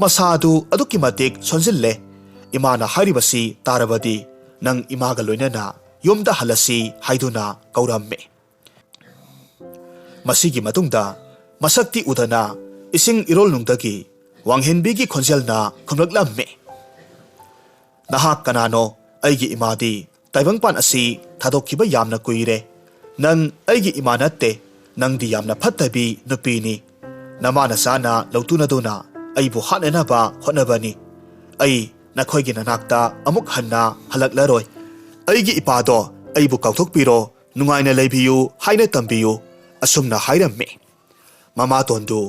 ꯃꯁꯥꯗꯨ ꯑꯗꯨꯛꯀꯤ ꯃꯇꯤꯛ ꯁꯣꯟꯖꯤꯜꯂꯦ꯫ ꯏꯃꯥꯅ ꯍꯥꯏꯔꯤꯕꯁꯤ ꯇꯥꯔꯕꯗꯤ ꯅꯪ ꯏꯃꯥꯒ ꯂꯣꯏꯅꯅ ꯌꯨꯝꯗ ꯍꯜꯂꯁꯤ ꯍꯥꯏꯗꯨꯅ ꯀꯧꯔꯝꯃꯤ꯫ ꯃꯁꯤꯒꯤ ꯃꯇꯨꯡꯗ ꯃꯁꯛꯇꯤ ꯎꯗꯅ ꯏꯁꯤꯡ ꯏꯔꯣꯜꯅꯨꯡꯗꯒꯤ ꯋꯥꯡꯍꯦꯟꯕꯤꯒꯤ ꯈꯣꯟꯖꯦꯜꯅ ꯈꯨꯝꯂꯛꯂꯝꯃꯤ, "ꯅꯍꯥꯛ ꯀꯅꯥꯅꯣ? ꯑꯩꯒꯤ ꯏꯃꯥꯗꯤ ꯇꯥꯏꯕꯪꯄꯥꯟ ꯑꯁꯤ ꯊꯥꯗꯣꯛꯈꯤꯕ ꯌꯥꯝꯅ ꯀꯨꯏꯔꯦ꯫ ꯅꯪ ꯑꯩꯒꯤ ꯏꯃꯥ ꯅꯠꯇꯦ꯫ ꯅꯪꯗꯤ ꯌꯥꯝꯅ ꯐꯠꯇꯕꯤ ꯅꯨꯄꯤꯅꯤ꯫ ꯅꯃꯥ ꯅꯆꯥꯅ ꯂꯧꯇꯨꯅꯗꯨꯅ ꯑꯩꯕꯨ ꯍꯥꯠꯅꯅꯕ ꯍꯣꯠꯅꯕꯅꯤ꯫ ꯑꯩ ꯅꯈꯣꯏꯒꯤ ꯅꯅꯥꯛꯇ ꯑꯃꯨꯛ ꯍꯟꯅ ꯍꯜꯂꯛꯂꯔꯣꯏ꯫ ꯑꯩꯒꯤ ꯏꯄꯥꯗꯣ ꯑꯩꯕꯨ ꯀꯥꯎꯊꯣꯛꯄꯤꯔꯣ, ꯅꯨꯡꯉꯥꯏꯅ ꯂꯩꯕꯤꯌꯨ ꯍꯥꯏꯅ ꯇꯝꯕꯤꯌꯨ"꯫ ꯑꯁꯨꯝꯅ ꯍꯥꯏꯔꯝꯃꯤ꯫ ꯃꯃꯥꯇꯣꯟꯗꯨ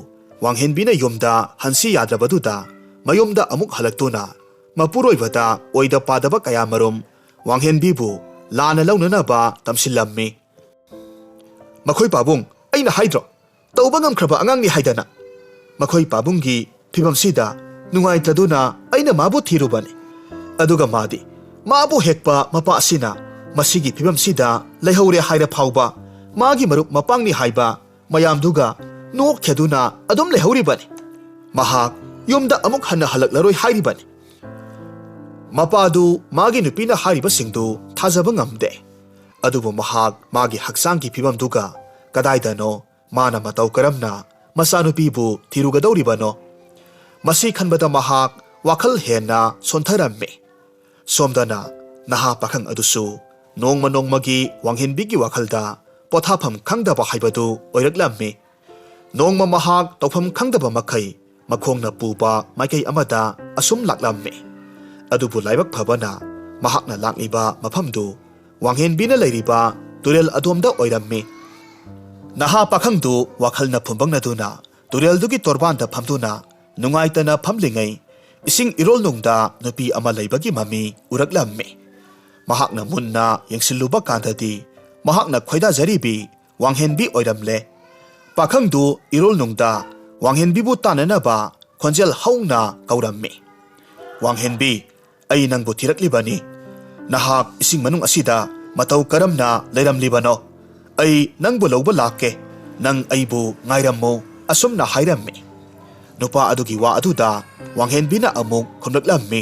ꯋꯥꯡꯍꯦꯟꯕꯤꯅ ꯌꯨꯝꯗ ꯍꯟꯁꯤ ꯌꯥꯗ꯭ꯔꯕꯗꯨꯗ ꯃꯌꯨꯝꯗ ꯑꯃꯨꯛ ꯍꯜꯂꯛꯇꯨꯅ ꯃꯄꯨꯔꯣꯏꯕꯗ ꯑꯣꯏꯗ ꯄꯥꯗꯕ ꯀꯌꯥꯃꯔꯨꯝ ꯋꯥꯡꯍꯦꯟꯕꯤꯕꯨ ꯂꯥꯟꯅ ꯂꯧꯅꯅꯕ ꯇꯝꯁꯤꯜꯂꯝꯃꯤ꯫ "ꯃꯈꯣꯏ ꯄꯥꯕꯨꯡ, ꯑꯩꯅ ꯍꯥꯏꯗ꯭ꯔꯣ, ꯇꯧꯕ ꯉꯝꯈ꯭ꯔꯕ ꯑꯉꯥꯡꯅꯤ ꯍꯥꯏꯗꯅ? ꯃꯈꯣꯏ ꯄꯥꯕꯨꯡꯒꯤ ꯐꯤꯕꯝꯁꯤꯗ ꯅꯨꯡꯉꯥꯏꯇ꯭ꯔꯗꯨꯅ ꯑꯩꯅ ꯃꯥꯕꯨ ꯊꯤꯔꯨꯕꯅꯤ꯫ ꯑꯗꯨꯒ ꯃꯥꯗꯤ ꯃꯥꯕꯨ ꯍꯦꯛꯄ ꯃꯄꯥ ꯑꯁꯤꯅ ꯃꯁꯤꯒꯤ ꯐꯤꯕꯝꯁꯤꯗ ꯂꯩꯍꯧꯔꯦ ꯍꯥꯏꯔ ꯐꯥꯎꯕ ꯃꯥꯒꯤ ꯃꯔꯨꯞ ꯃꯄꯥꯡꯅꯤ ꯍꯥꯏꯕ ꯃꯌꯥꯝꯗꯨꯒ ꯅꯣꯛꯈꯦꯗꯨꯅ ꯑꯗꯨꯝ ꯂꯩꯍꯧꯔꯤꯕꯅꯤ꯫ ꯃꯍꯥꯛ ꯌꯨꯝꯗ ꯑꯃꯨꯛ ꯍꯟꯅ ꯍꯜꯂꯛꯂꯔꯣꯏ ꯍꯥꯏꯔꯤꯕꯅꯤ"꯫ ꯃꯄꯥꯗꯨ ꯃꯥꯒꯤ ꯅꯨꯄꯤꯅ ꯍꯥꯏꯔꯤꯕꯁꯤꯡꯗꯨ ꯊꯥꯖꯕ ꯉꯝꯗꯦ꯫ ꯑꯗꯨꯕꯨ ꯃꯍꯥꯛ ꯃꯥꯒꯤ ꯍꯛꯆꯥꯡꯒꯤ ꯐꯤꯕꯝꯗꯨꯒ ꯀꯗꯥꯏꯗꯅꯣ ꯃꯥꯅ ꯃꯇꯧ ꯀꯔꯝꯅ ꯃꯆꯥꯅꯨꯄꯤꯕꯨ ꯊꯤꯔꯨꯒꯗꯧꯔꯤꯕꯅꯣ? ꯃꯁꯤ ꯈꯟꯕꯗ ꯃꯍꯥꯛ ꯋꯥꯈꯜ ꯍꯦꯟꯅ ꯁꯣꯟꯊꯔꯝꯃꯤ꯫ ꯁꯣꯝꯗꯅ ꯅꯍꯥ ꯄꯥꯈꯪ ꯑꯗꯨꯁꯨ ꯅꯣꯡꯃ ꯅꯣꯡꯃꯒꯤ ꯋꯥꯡꯍꯦꯟꯕꯤꯒꯤ ꯋꯥꯈꯜꯗ ꯄꯣꯊꯥꯐꯝ ꯈꯪꯗꯕ ꯍꯥꯏꯕꯗꯨ ꯑꯣꯏꯔꯛꯂꯝꯃꯤ꯫ ꯅꯣꯡꯃ ꯃꯍꯥꯛ ꯇꯧꯐꯝ ꯈꯪꯗꯕ ꯃꯈꯩ ꯃꯈꯣꯡꯅ ꯄꯨꯕ ꯃꯥꯏꯀꯩ ꯑꯃꯗ ꯑꯁꯨꯝ ꯂꯥꯛꯂꯝꯃꯤ꯫ ꯑꯗꯨꯕꯨ ꯂꯥꯏꯕꯛ ꯐꯕꯅ ꯃꯍꯥꯛꯅ ꯂꯥꯛꯂꯤꯕ ꯃꯐꯝꯗꯨ ꯋꯥꯡꯍꯦꯟꯕꯤꯅ ꯂꯩꯔꯤꯕ ꯇꯨꯔꯦꯜ ꯑꯗꯣꯝꯗ ꯑꯣꯏꯔꯝꯃꯤ꯫ ꯅꯍꯥ ꯄꯥꯈꯪꯗꯨ ꯋꯥꯈꯜꯅ ꯐꯨꯝꯕꯪꯅꯗꯨꯅ ꯇꯨꯔꯦꯜꯗꯨꯒꯤ ꯇꯣꯔꯕꯥꯟꯗ ꯐꯝꯗꯨꯅ ꯅꯨꯡꯉꯥꯏꯇꯅ ꯐꯝꯂꯤꯉꯩ, ꯏꯁꯤꯡ ꯏꯔꯣꯜꯅꯨꯡꯗ ꯅꯨꯄꯤ ꯑꯃ ꯂꯩꯕꯒꯤ ꯃꯃꯤ ꯎꯔꯛꯂꯝꯃꯤ꯫ ꯃꯍꯥꯛꯅ ꯃꯨꯟꯅ ꯌꯦꯡꯁꯤꯜꯂꯨꯕ ꯀꯥꯟꯗꯗꯤ ꯃꯍꯥꯛꯅ ꯈꯣꯏꯗꯥꯖꯔꯤꯕꯤ ꯋꯥꯡꯍꯦꯟꯕꯤ ꯑꯣꯏꯔꯝꯂꯦ꯫ ꯄꯥꯈꯪꯗꯨ ꯏꯔꯣꯜꯅꯨꯡꯗ ꯋꯥꯡꯍꯦꯟꯕꯤꯕꯨ ꯇꯥꯟꯅꯅꯕ ꯈꯣꯟꯖꯦꯜ ꯍꯧꯅ ꯀꯧꯔꯝꯃꯤ꯫ "ꯋꯥꯡꯍꯦꯟꯕꯤ, ꯑꯩ ꯅꯪꯕꯨ ꯊꯤꯔꯛꯂꯤꯕꯅꯤ꯫ ꯅꯍꯥꯛ ꯏꯁꯤꯡ ꯃꯅꯨꯡ ꯑꯁꯤꯗ ꯃꯇꯧ ꯀꯔꯝꯅ ꯂꯩꯔꯝꯂꯤꯕꯅꯣ? ꯑꯩ ꯅꯪꯕꯨ ꯂꯧꯕ ꯂꯥꯛꯀꯦ꯫ ꯅꯪ ꯑꯩꯕꯨ ꯉꯥꯏꯔꯝꯃꯨ," ꯑꯁꯨꯝꯅ ꯍꯥꯏꯔꯝꯃꯤ꯫ ꯅꯨꯄꯥ ꯑꯗꯨꯒꯤ ꯋꯥ ꯑꯗꯨꯗ ꯋꯥꯡꯍꯦꯟꯕꯤꯅ ꯑꯃꯨꯛ ꯈꯨꯝꯂꯛꯂꯝꯃꯤ,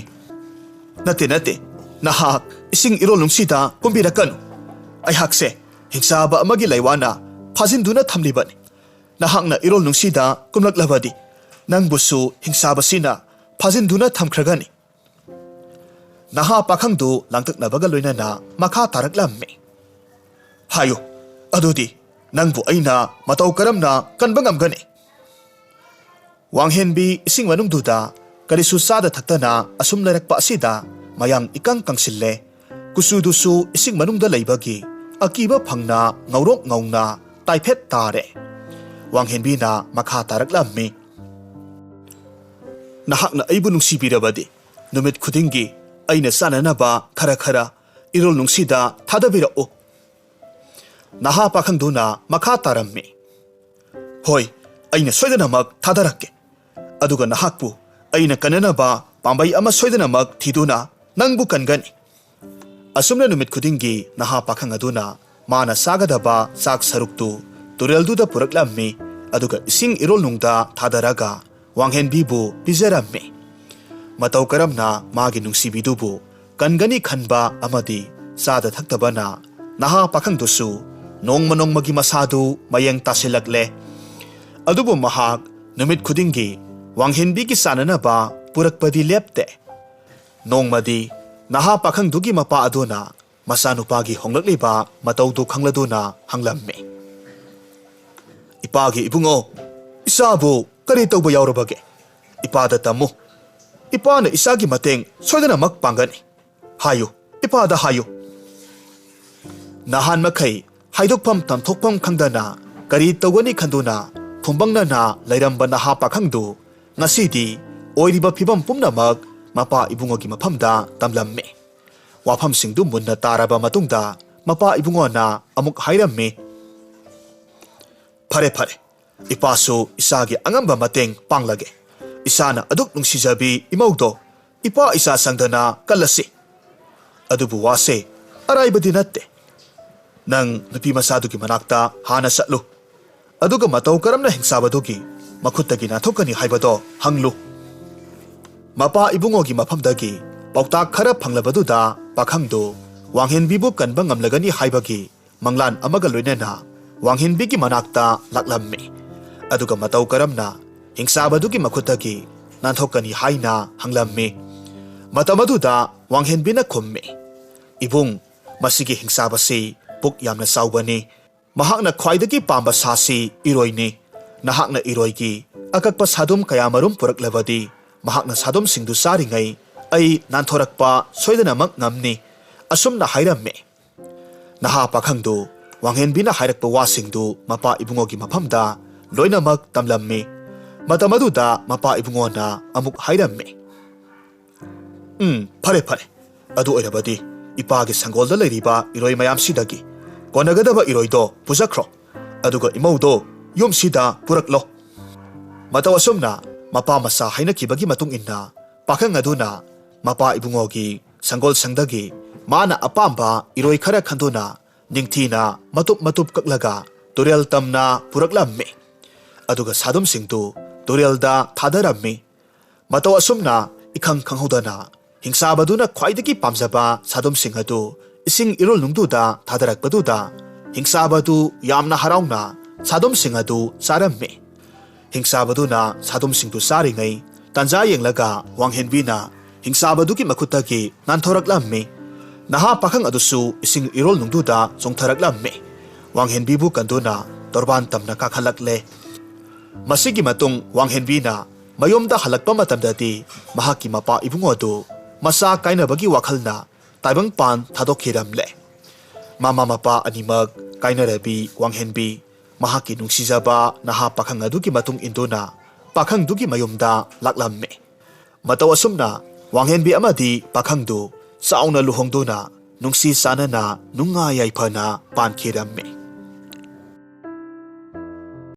"ꯅꯠꯇꯦ, ꯅꯠꯇꯦ, ꯅꯍꯥꯛ ꯏꯁꯤꯡ ꯏꯔꯣꯜ ꯅꯨꯡꯁꯤꯗ ꯀꯨꯝꯕꯤꯔꯛꯀꯅꯨ꯫ ꯑꯩꯍꯥꯛꯁꯦ ꯍꯤꯡꯆꯥꯕ ꯑꯃꯒꯤ ꯂꯩꯋꯥꯅ ꯐꯥꯖꯤꯟꯗꯨꯅ ꯊꯝꯂꯤꯕꯅꯤ꯫ ꯅꯍꯥꯛꯅ ꯏꯔꯣꯜ ꯅꯨꯡꯁꯤꯗ ꯀꯨꯝꯂꯛꯂꯕꯗꯤ ꯅꯪꯕꯨꯁꯨ ꯍꯤꯡꯆꯥꯕꯁꯤꯅ ꯐꯥꯖꯤꯟꯗꯨꯅ ꯊꯝꯈ꯭ꯔꯒꯅꯤ꯫" ꯅꯍꯥ ꯄꯥꯈꯪꯗꯨ ꯂꯥꯡꯇꯛꯅꯕꯒ ꯂꯣꯏꯅꯅ ꯃꯈꯥ ꯇꯥꯔꯛꯂꯝꯃꯤ, "ꯍꯥꯏꯌꯨ, ꯑꯗꯨꯗꯤ ꯅꯪꯕꯨ ꯑꯩꯅ ꯃꯇꯧ ꯀꯔꯝꯅ ꯀꯟꯕ ꯉꯝꯒꯅꯤ?" ꯋꯥꯡꯍꯦꯟꯕꯤ ꯏꯁꯤꯡ ꯃꯅꯨꯡꯗꯨꯗ ꯀꯔꯤꯁꯨ ꯆꯥꯗ ꯊꯛꯇꯅ ꯑꯁꯨꯝ ꯂꯩꯔꯛꯄ ꯑꯁꯤꯗ ꯃꯌꯥꯡ ꯏꯀꯪ ꯀꯪꯁꯤꯜꯂꯦ꯫ ꯀꯨꯆꯨꯗꯨꯁꯨ ꯏꯁꯤꯡ ꯃꯅꯨꯡꯗ ꯂꯩꯕꯒꯤ ꯑꯀꯤꯕ ꯐꯪꯅ ꯉꯧꯔꯣꯛ ꯉꯧꯅ ꯇꯥꯏꯐꯦꯠ ꯇꯥꯔꯦ꯫ ꯋꯥꯡꯍꯦꯟꯕꯤꯅ ꯃꯈꯥ ꯇꯥꯔꯛꯂꯝꯃꯤ, "ꯅꯍꯥꯛꯅ ꯑꯩꯕꯨ ꯅꯨꯡꯁꯤꯕꯤꯔꯕꯗꯤ ꯅꯨꯃꯤꯠ ꯈꯨꯗꯤꯡꯒꯤ ꯑꯩꯅ ꯆꯥꯅꯅꯕ ꯈꯔ ꯈꯔ ꯏꯔꯣꯜ ꯅꯨꯡꯁꯤꯗ ꯊꯥꯗꯕꯤꯔꯛꯎ꯫" ꯅꯍꯥ ꯄꯥꯈꯪꯗꯨꯅ ꯃꯈꯥ ꯇꯥꯔꯝꯃꯤ, "ꯍꯣꯏ, ꯑꯩꯅ ꯁꯣꯏꯗꯅꯃꯛ ꯊꯥꯗꯔꯛꯀꯦ꯫ ꯑꯗꯨꯒ ꯅꯍꯥꯛꯄꯨ ꯑꯩꯅ ꯀꯟꯅꯅꯕ ꯄꯥꯝꯕꯩ ꯑꯃ ꯁꯣꯏꯗꯅꯃꯛ ꯊꯤꯗꯨꯅ ꯅꯪꯕꯨ ꯀꯟꯒꯅꯤ꯫" ꯑꯁꯨꯝꯅ ꯅꯨꯃꯤꯠ ꯈꯨꯗꯤꯡꯒꯤ ꯅꯍꯥ ꯄꯥꯈꯪ ꯑꯗꯨꯅ ꯃꯥꯅ ꯆꯥꯒꯗꯕ ꯆꯥꯛ ꯁꯔꯨꯛꯇꯨ ꯇꯨꯔꯦꯜꯗꯨꯗ ꯄꯨꯔꯛꯂꯝꯃꯤ, ꯑꯗꯨꯒ ꯏꯁꯤꯡ ꯏꯔꯣꯜꯅꯨꯡꯗ ꯊꯥꯗꯔꯒ ꯋꯥꯡꯍꯦꯟꯕꯤꯕꯨ ꯄꯤꯖꯔꯝꯃꯤ꯫ ꯃꯇꯧ ꯀꯔꯝꯅ ꯃꯥꯒꯤ ꯅꯨꯡꯁꯤꯕꯤꯗꯨꯕꯨ ꯀꯟꯒꯅꯤ ꯈꯟꯕ ꯑꯃꯗꯤ ꯆꯥꯗ ꯊꯛꯇꯕꯅ ꯅꯍꯥ ꯄꯥꯈꯪꯗꯨꯁꯨ ꯅꯣꯡꯃ ꯅꯣꯡꯃꯒꯤ ꯃꯁꯥꯗꯨ ꯃꯌꯦꯡ ꯇꯥꯁꯤꯜꯂꯛꯂꯦ꯫ ꯑꯗꯨꯕꯨ ꯃꯍꯥꯛ ꯅꯨꯃꯤꯠ ꯈꯨꯗꯤꯡꯒꯤ ꯋꯥꯡꯍꯦꯟꯕꯤꯒꯤ ꯆꯥꯅꯅꯕ ꯄꯨꯔꯛꯄꯗꯤ ꯂꯦꯞꯇꯦ꯫ ꯅꯣꯡꯃꯗꯤ ꯅꯍꯥ ꯄꯥꯈꯪꯗꯨꯒꯤ ꯃꯄꯥ ꯑꯗꯨꯅ ꯃꯆꯥꯅꯨꯄꯥꯒꯤ ꯍꯣꯡꯂꯛꯂꯤꯕ ꯃꯇꯧꯗꯨ ꯈꯪꯂꯗꯨꯅ ꯍꯪꯂꯝꯃꯤ, "ꯏꯄꯥꯒꯤ ꯏꯕꯨꯡꯉꯣ, ꯏꯆꯥꯕꯨ ꯀꯔꯤ ꯇꯧꯕ ꯌꯥꯎꯔꯕꯒꯦ? ꯏꯄꯥꯗ ꯇꯝꯃꯨ꯫ ꯏꯄꯥꯅ ꯏꯆꯥꯒꯤ ꯃꯇꯦꯡ ꯁꯣꯏꯗꯅꯃꯛ ꯄꯥꯡꯒꯅꯤ꯫ ꯍꯥꯏꯌꯨ, ꯏꯄꯥꯗ ꯍꯥꯏꯌꯨ꯫" ꯅꯍꯥꯟ ꯃꯈꯩ ꯍꯥꯏꯗꯣꯛꯐꯝ ꯇꯝꯊꯣꯛꯐꯝ ꯈꯪꯗꯅ ꯀꯔꯤ ꯇꯧꯒꯅꯤ ꯈꯟꯗꯨꯅ ꯐꯨꯝꯕꯪꯅꯅ ꯂꯩꯔꯝꯕ ꯅꯍꯥ ꯄꯥꯈꯪꯗꯨ ꯉꯁꯤꯗꯤ ꯑꯣꯏꯔꯤꯕ ꯐꯤꯕꯝ ꯄꯨꯝꯅꯃꯛ ꯃꯄꯥ ꯏꯕꯨꯡꯉꯣꯒꯤ ꯃꯐꯝꯗ ꯇꯝꯂꯝꯃꯤ꯫ ꯋꯥꯐꯝꯁꯤꯡꯗꯨ ꯃꯨꯟꯅ ꯇꯥꯔꯕ ꯃꯇꯨꯡꯗ ꯃꯄꯥ ꯏꯕꯨꯡꯉꯣꯅ ꯑꯃꯨꯛ ꯍꯥꯏꯔꯝꯃꯤ, "ꯐꯔꯦ, ꯐꯔꯦ, ꯏꯄꯥꯁꯨ ꯏꯆꯥꯒꯤ ꯑꯉꯝꯕ ꯃꯇꯦꯡ ꯄꯥꯡꯂꯒꯦ꯫ ꯏꯆꯥꯅ ꯑꯗꯨꯛ ꯅꯨꯡꯁꯤꯖꯕꯤ ꯏꯃꯧꯗꯣ ꯏꯄꯥ ꯏꯆꯥ ꯆꯪꯗꯅ ꯀꯜꯂꯁꯤ꯫ ꯑꯗꯨꯕꯨ ꯋꯥꯁꯦ ꯑꯔꯥꯏꯕꯗꯤ ꯅꯠꯇꯦ꯫ ꯅꯪ ꯅꯨꯄꯤ ꯃꯆꯥꯗꯨꯒꯤ ꯃꯅꯥꯛꯇ ꯍꯥꯟꯅ ꯆꯠꯂꯨ꯫ ꯑꯗꯨꯒ ꯃꯇꯧ ꯀꯔꯝꯅ ꯍꯤꯡꯆꯥꯕꯗꯨꯒꯤ ꯃꯈꯨꯠꯇꯒꯤ ꯅꯥꯟꯊꯣꯛꯀꯅꯤ ꯍꯥꯏꯕꯗꯣ ꯍꯪꯂꯨ꯫ ꯃꯄꯥ ꯏꯕꯨꯡꯉꯣꯒꯤ ꯃꯐꯝꯗꯒꯤ ꯄꯥꯎꯇꯥꯛ ꯈꯔ ꯐꯪꯂꯕꯗꯨꯗ ꯄꯥꯈꯪꯗꯨ ꯋꯥꯡꯍꯦꯟꯕꯤꯕꯨ ꯀꯟꯕ ꯉꯝꯂꯒꯅꯤ ꯍꯥꯏꯕꯒꯤ ꯃꯪꯂꯥꯟ ꯑꯃꯒ ꯂꯣꯏꯅꯅ ꯋꯥꯡꯍꯦꯟꯕꯤꯒꯤ ꯃꯅꯥꯛꯇ ꯂꯥꯛꯂꯝꯃꯤ꯫ ꯑꯗꯨꯒ ꯃꯇꯧ ꯀꯔꯝꯅ ꯍꯤꯡꯆꯥꯕꯗꯨꯒꯤ ꯃꯈꯨꯠꯇꯒꯤ ꯅꯥꯟꯊꯣꯛꯀꯅꯤ ꯍꯥꯏꯅ ꯍꯪꯂꯝꯃꯤ꯫ ꯃꯇꯝ ꯑꯗꯨꯗ ꯋꯥꯡꯍꯦꯟꯕꯤꯅ ꯈꯨꯝꯃꯤ, "ꯏꯕꯨꯡ, ꯃꯁꯤꯒꯤ ꯍꯤꯡꯆꯥꯕꯁꯤ ꯄꯨꯛ ꯌꯥꯝꯅ ꯆꯥꯎꯕꯅꯤ꯫ ꯃꯍꯥꯛꯅ ꯈ꯭ꯋꯥꯏꯗꯒꯤ ꯄꯥꯝꯕ ꯁꯥꯁꯤ ꯏꯔꯣꯏꯅꯤ꯫ ꯅꯍꯥꯛꯅ ꯏꯔꯣꯏꯒꯤ ꯑꯀꯛꯄ ꯁꯥꯗꯨꯝ ꯀꯌꯥꯃꯔꯨꯝ ꯄꯨꯔꯛꯂꯕꯗꯤ ꯃꯍꯥꯛꯅ ꯁꯥꯗꯨꯝꯁꯤꯡꯗꯨ ꯆꯥꯔꯤꯉꯩ ꯑꯩ ꯅꯥꯟꯊꯣꯔꯛꯄ ꯁꯣꯏꯗꯅꯃꯛ ꯉꯝꯅꯤ," ꯑꯁꯨꯝꯅ ꯍꯥꯏꯔꯝꯃꯤ꯫ ꯅꯍꯥ ꯄꯥꯈꯪꯗꯨ ꯋꯥꯡꯍꯦꯟꯕꯤꯅ ꯍꯥꯏꯔꯛꯄ ꯋꯥꯁꯤꯡꯗꯨ ꯃꯄꯥ ꯏꯕꯨꯡꯉꯣꯒꯤ ꯃꯐꯝꯗ ꯂꯣꯏꯅꯃꯛ ꯇꯝꯂꯝꯃꯤ꯫ ꯃꯇꯝ ꯑꯗꯨꯗ ꯃꯄꯥ ꯏꯕꯨꯡꯉꯣꯅ ꯑꯃꯨꯛ ꯍꯥꯏꯔꯝꯃꯤ, "ꯎꯝ, ꯐꯔꯦ, ꯐꯔꯦ꯫ ꯑꯗꯨ ꯑꯣꯏꯔꯕꯗꯤ ꯏꯄꯥꯒꯤ ꯁꯪꯒꯣꯜꯗ ꯂꯩꯔꯤꯕ ꯏꯔꯣꯏ ꯃꯌꯥꯝꯁꯤꯗꯒꯤ ꯀꯣꯟꯅꯒꯗꯕ ꯏꯔꯣꯏꯗꯣ ꯄꯨꯖꯈ꯭ꯔꯣ꯫ ꯑꯗꯨꯒ ꯏꯃꯧꯗꯣ ꯌꯨꯝꯁꯤꯗ ꯄꯨꯔꯛꯂꯣ꯫" ꯃꯇꯧ ꯑꯁꯨꯝꯅ ꯃꯄꯥ ꯃꯆꯥ ꯍꯥꯏꯅꯈꯤꯕꯒꯤ ꯃꯇꯨꯡ ꯏꯟꯅ ꯄꯥꯈꯪ ꯑꯗꯨꯅ ꯃꯄꯥ ꯏꯕꯨꯡꯉꯣꯒꯤ ꯁꯪꯒꯣꯜꯁꯪꯗꯒꯤ ꯃꯥꯅ ꯑꯄꯥꯝꯕ ꯏꯔꯣꯏ ꯈꯔ ꯈꯟꯗꯨꯅ ꯅꯤꯡꯊꯤꯅ ꯃꯇꯨꯞ ꯃꯇꯨꯞ ꯀꯛꯂꯒ ꯇꯨꯔꯦꯜ ꯇꯝꯅ ꯄꯨꯔꯛꯂꯝꯃꯤ꯫ ꯑꯗꯨꯒ ꯁꯥꯗꯨꯝꯁꯤꯡꯗꯨ ꯇꯨꯔꯦꯜꯗ ꯊꯥꯗꯔꯝꯃꯤ꯫ ꯃꯇꯧ ꯑꯁꯨꯝꯅ ꯏꯈꯪ ꯈꯪꯍꯧꯗꯅ ꯍꯤꯡꯆꯥꯕꯗꯨꯅ ꯈ꯭ꯋꯥꯏꯗꯒꯤ ꯄꯥꯝꯖꯕ ꯁꯥꯗꯨꯝꯁꯤꯡ ꯑꯗꯨ ꯏꯁꯤꯡ ꯏꯔꯣꯜꯅꯨꯡꯗꯨꯗ ꯊꯥꯗꯔꯛꯄꯗꯨꯗ ꯍꯤꯡꯆꯥꯕꯗꯨ ꯌꯥꯝꯅ ꯍꯔꯥꯎꯅ ꯁꯥꯗꯨꯝꯁꯤꯡ ꯑꯗꯨ ꯆꯥꯔꯝꯃꯤ꯫ ꯍꯤꯡꯆꯥꯕꯗꯨꯅ ꯁꯥꯗꯨꯝꯁꯤꯡꯗꯨ ꯆꯥꯔꯤꯉꯩ ꯇꯥꯟꯖꯥ ꯌꯦꯡꯂꯒ ꯋꯥꯡꯍꯦꯟꯕꯤꯅ ꯍꯤꯡꯆꯥꯕꯗꯨꯒꯤ ꯃꯈꯨꯠꯇꯒꯤ ꯅꯥꯟꯊꯣꯔꯛꯂꯝꯃꯤ꯫ ꯅꯍꯥ ꯄꯥꯈꯪ ꯑꯗꯨꯁꯨ ꯏꯁꯤꯡ ꯏꯔꯣꯜꯅꯨꯡꯗꯨꯗ ꯆꯣꯡꯊꯔꯛꯂꯝꯃꯤ꯫ ꯋꯥꯡꯍꯦꯟꯕꯤꯕꯨ ꯀꯟꯗꯨꯅ ꯇꯣꯔꯕꯥꯟ ꯇꯝꯅ ꯀꯥꯈꯠꯂꯛꯂꯦ꯫ ꯃꯁꯤꯒꯤ ꯃꯇꯨꯡ ꯋꯥꯡꯍꯦꯟꯕꯤꯅ ꯃꯌꯨꯝꯗ ꯍꯜꯂꯛꯄ ꯃꯇꯝꯗꯗꯤ ꯃꯍꯥꯛꯀꯤ ꯃꯄꯥ ꯏꯕꯨꯡꯉꯣꯗꯨ ꯃꯆꯥ ꯀꯥꯏꯅꯕꯒꯤ ꯋꯥꯈꯜꯅ ꯇꯥꯏꯕꯪꯄꯥꯟ ꯊꯥꯗꯣꯛꯈꯤꯔꯝꯂꯦ꯫ ꯃꯃꯥ ꯃꯄꯥ ꯑꯅꯤꯃꯛ ꯀꯥꯏꯅꯔꯕꯤ ꯋꯥꯡꯍꯦꯟꯕꯤ ꯃꯍꯥꯛꯀꯤ ꯅꯨꯡꯁꯤꯖꯕ ꯅꯍꯥ ꯄꯥꯈꯪ ꯑꯗꯨꯒꯤ ꯃꯇꯨꯡ ꯏꯟꯗꯨꯅ ꯄꯥꯈꯪꯗꯨꯒꯤ ꯃꯌꯨꯝꯗ ꯂꯥꯛꯂꯝꯃꯤ꯫ ꯃꯇꯧ ꯑꯁꯨꯝꯅ ꯋꯥꯡꯍꯦꯟꯕꯤ ꯑꯃꯗꯤ ꯄꯥꯈꯪꯗꯨ ꯆꯥꯎꯅ ꯂꯨꯍꯣꯡꯗꯨꯅ ꯅꯨꯡꯁꯤ ꯆꯥꯟꯅꯅ ꯅꯨꯡꯉꯥꯏ ꯌꯥꯏꯐꯅ ꯄꯥꯟꯈꯤꯔꯝꯃꯤ꯫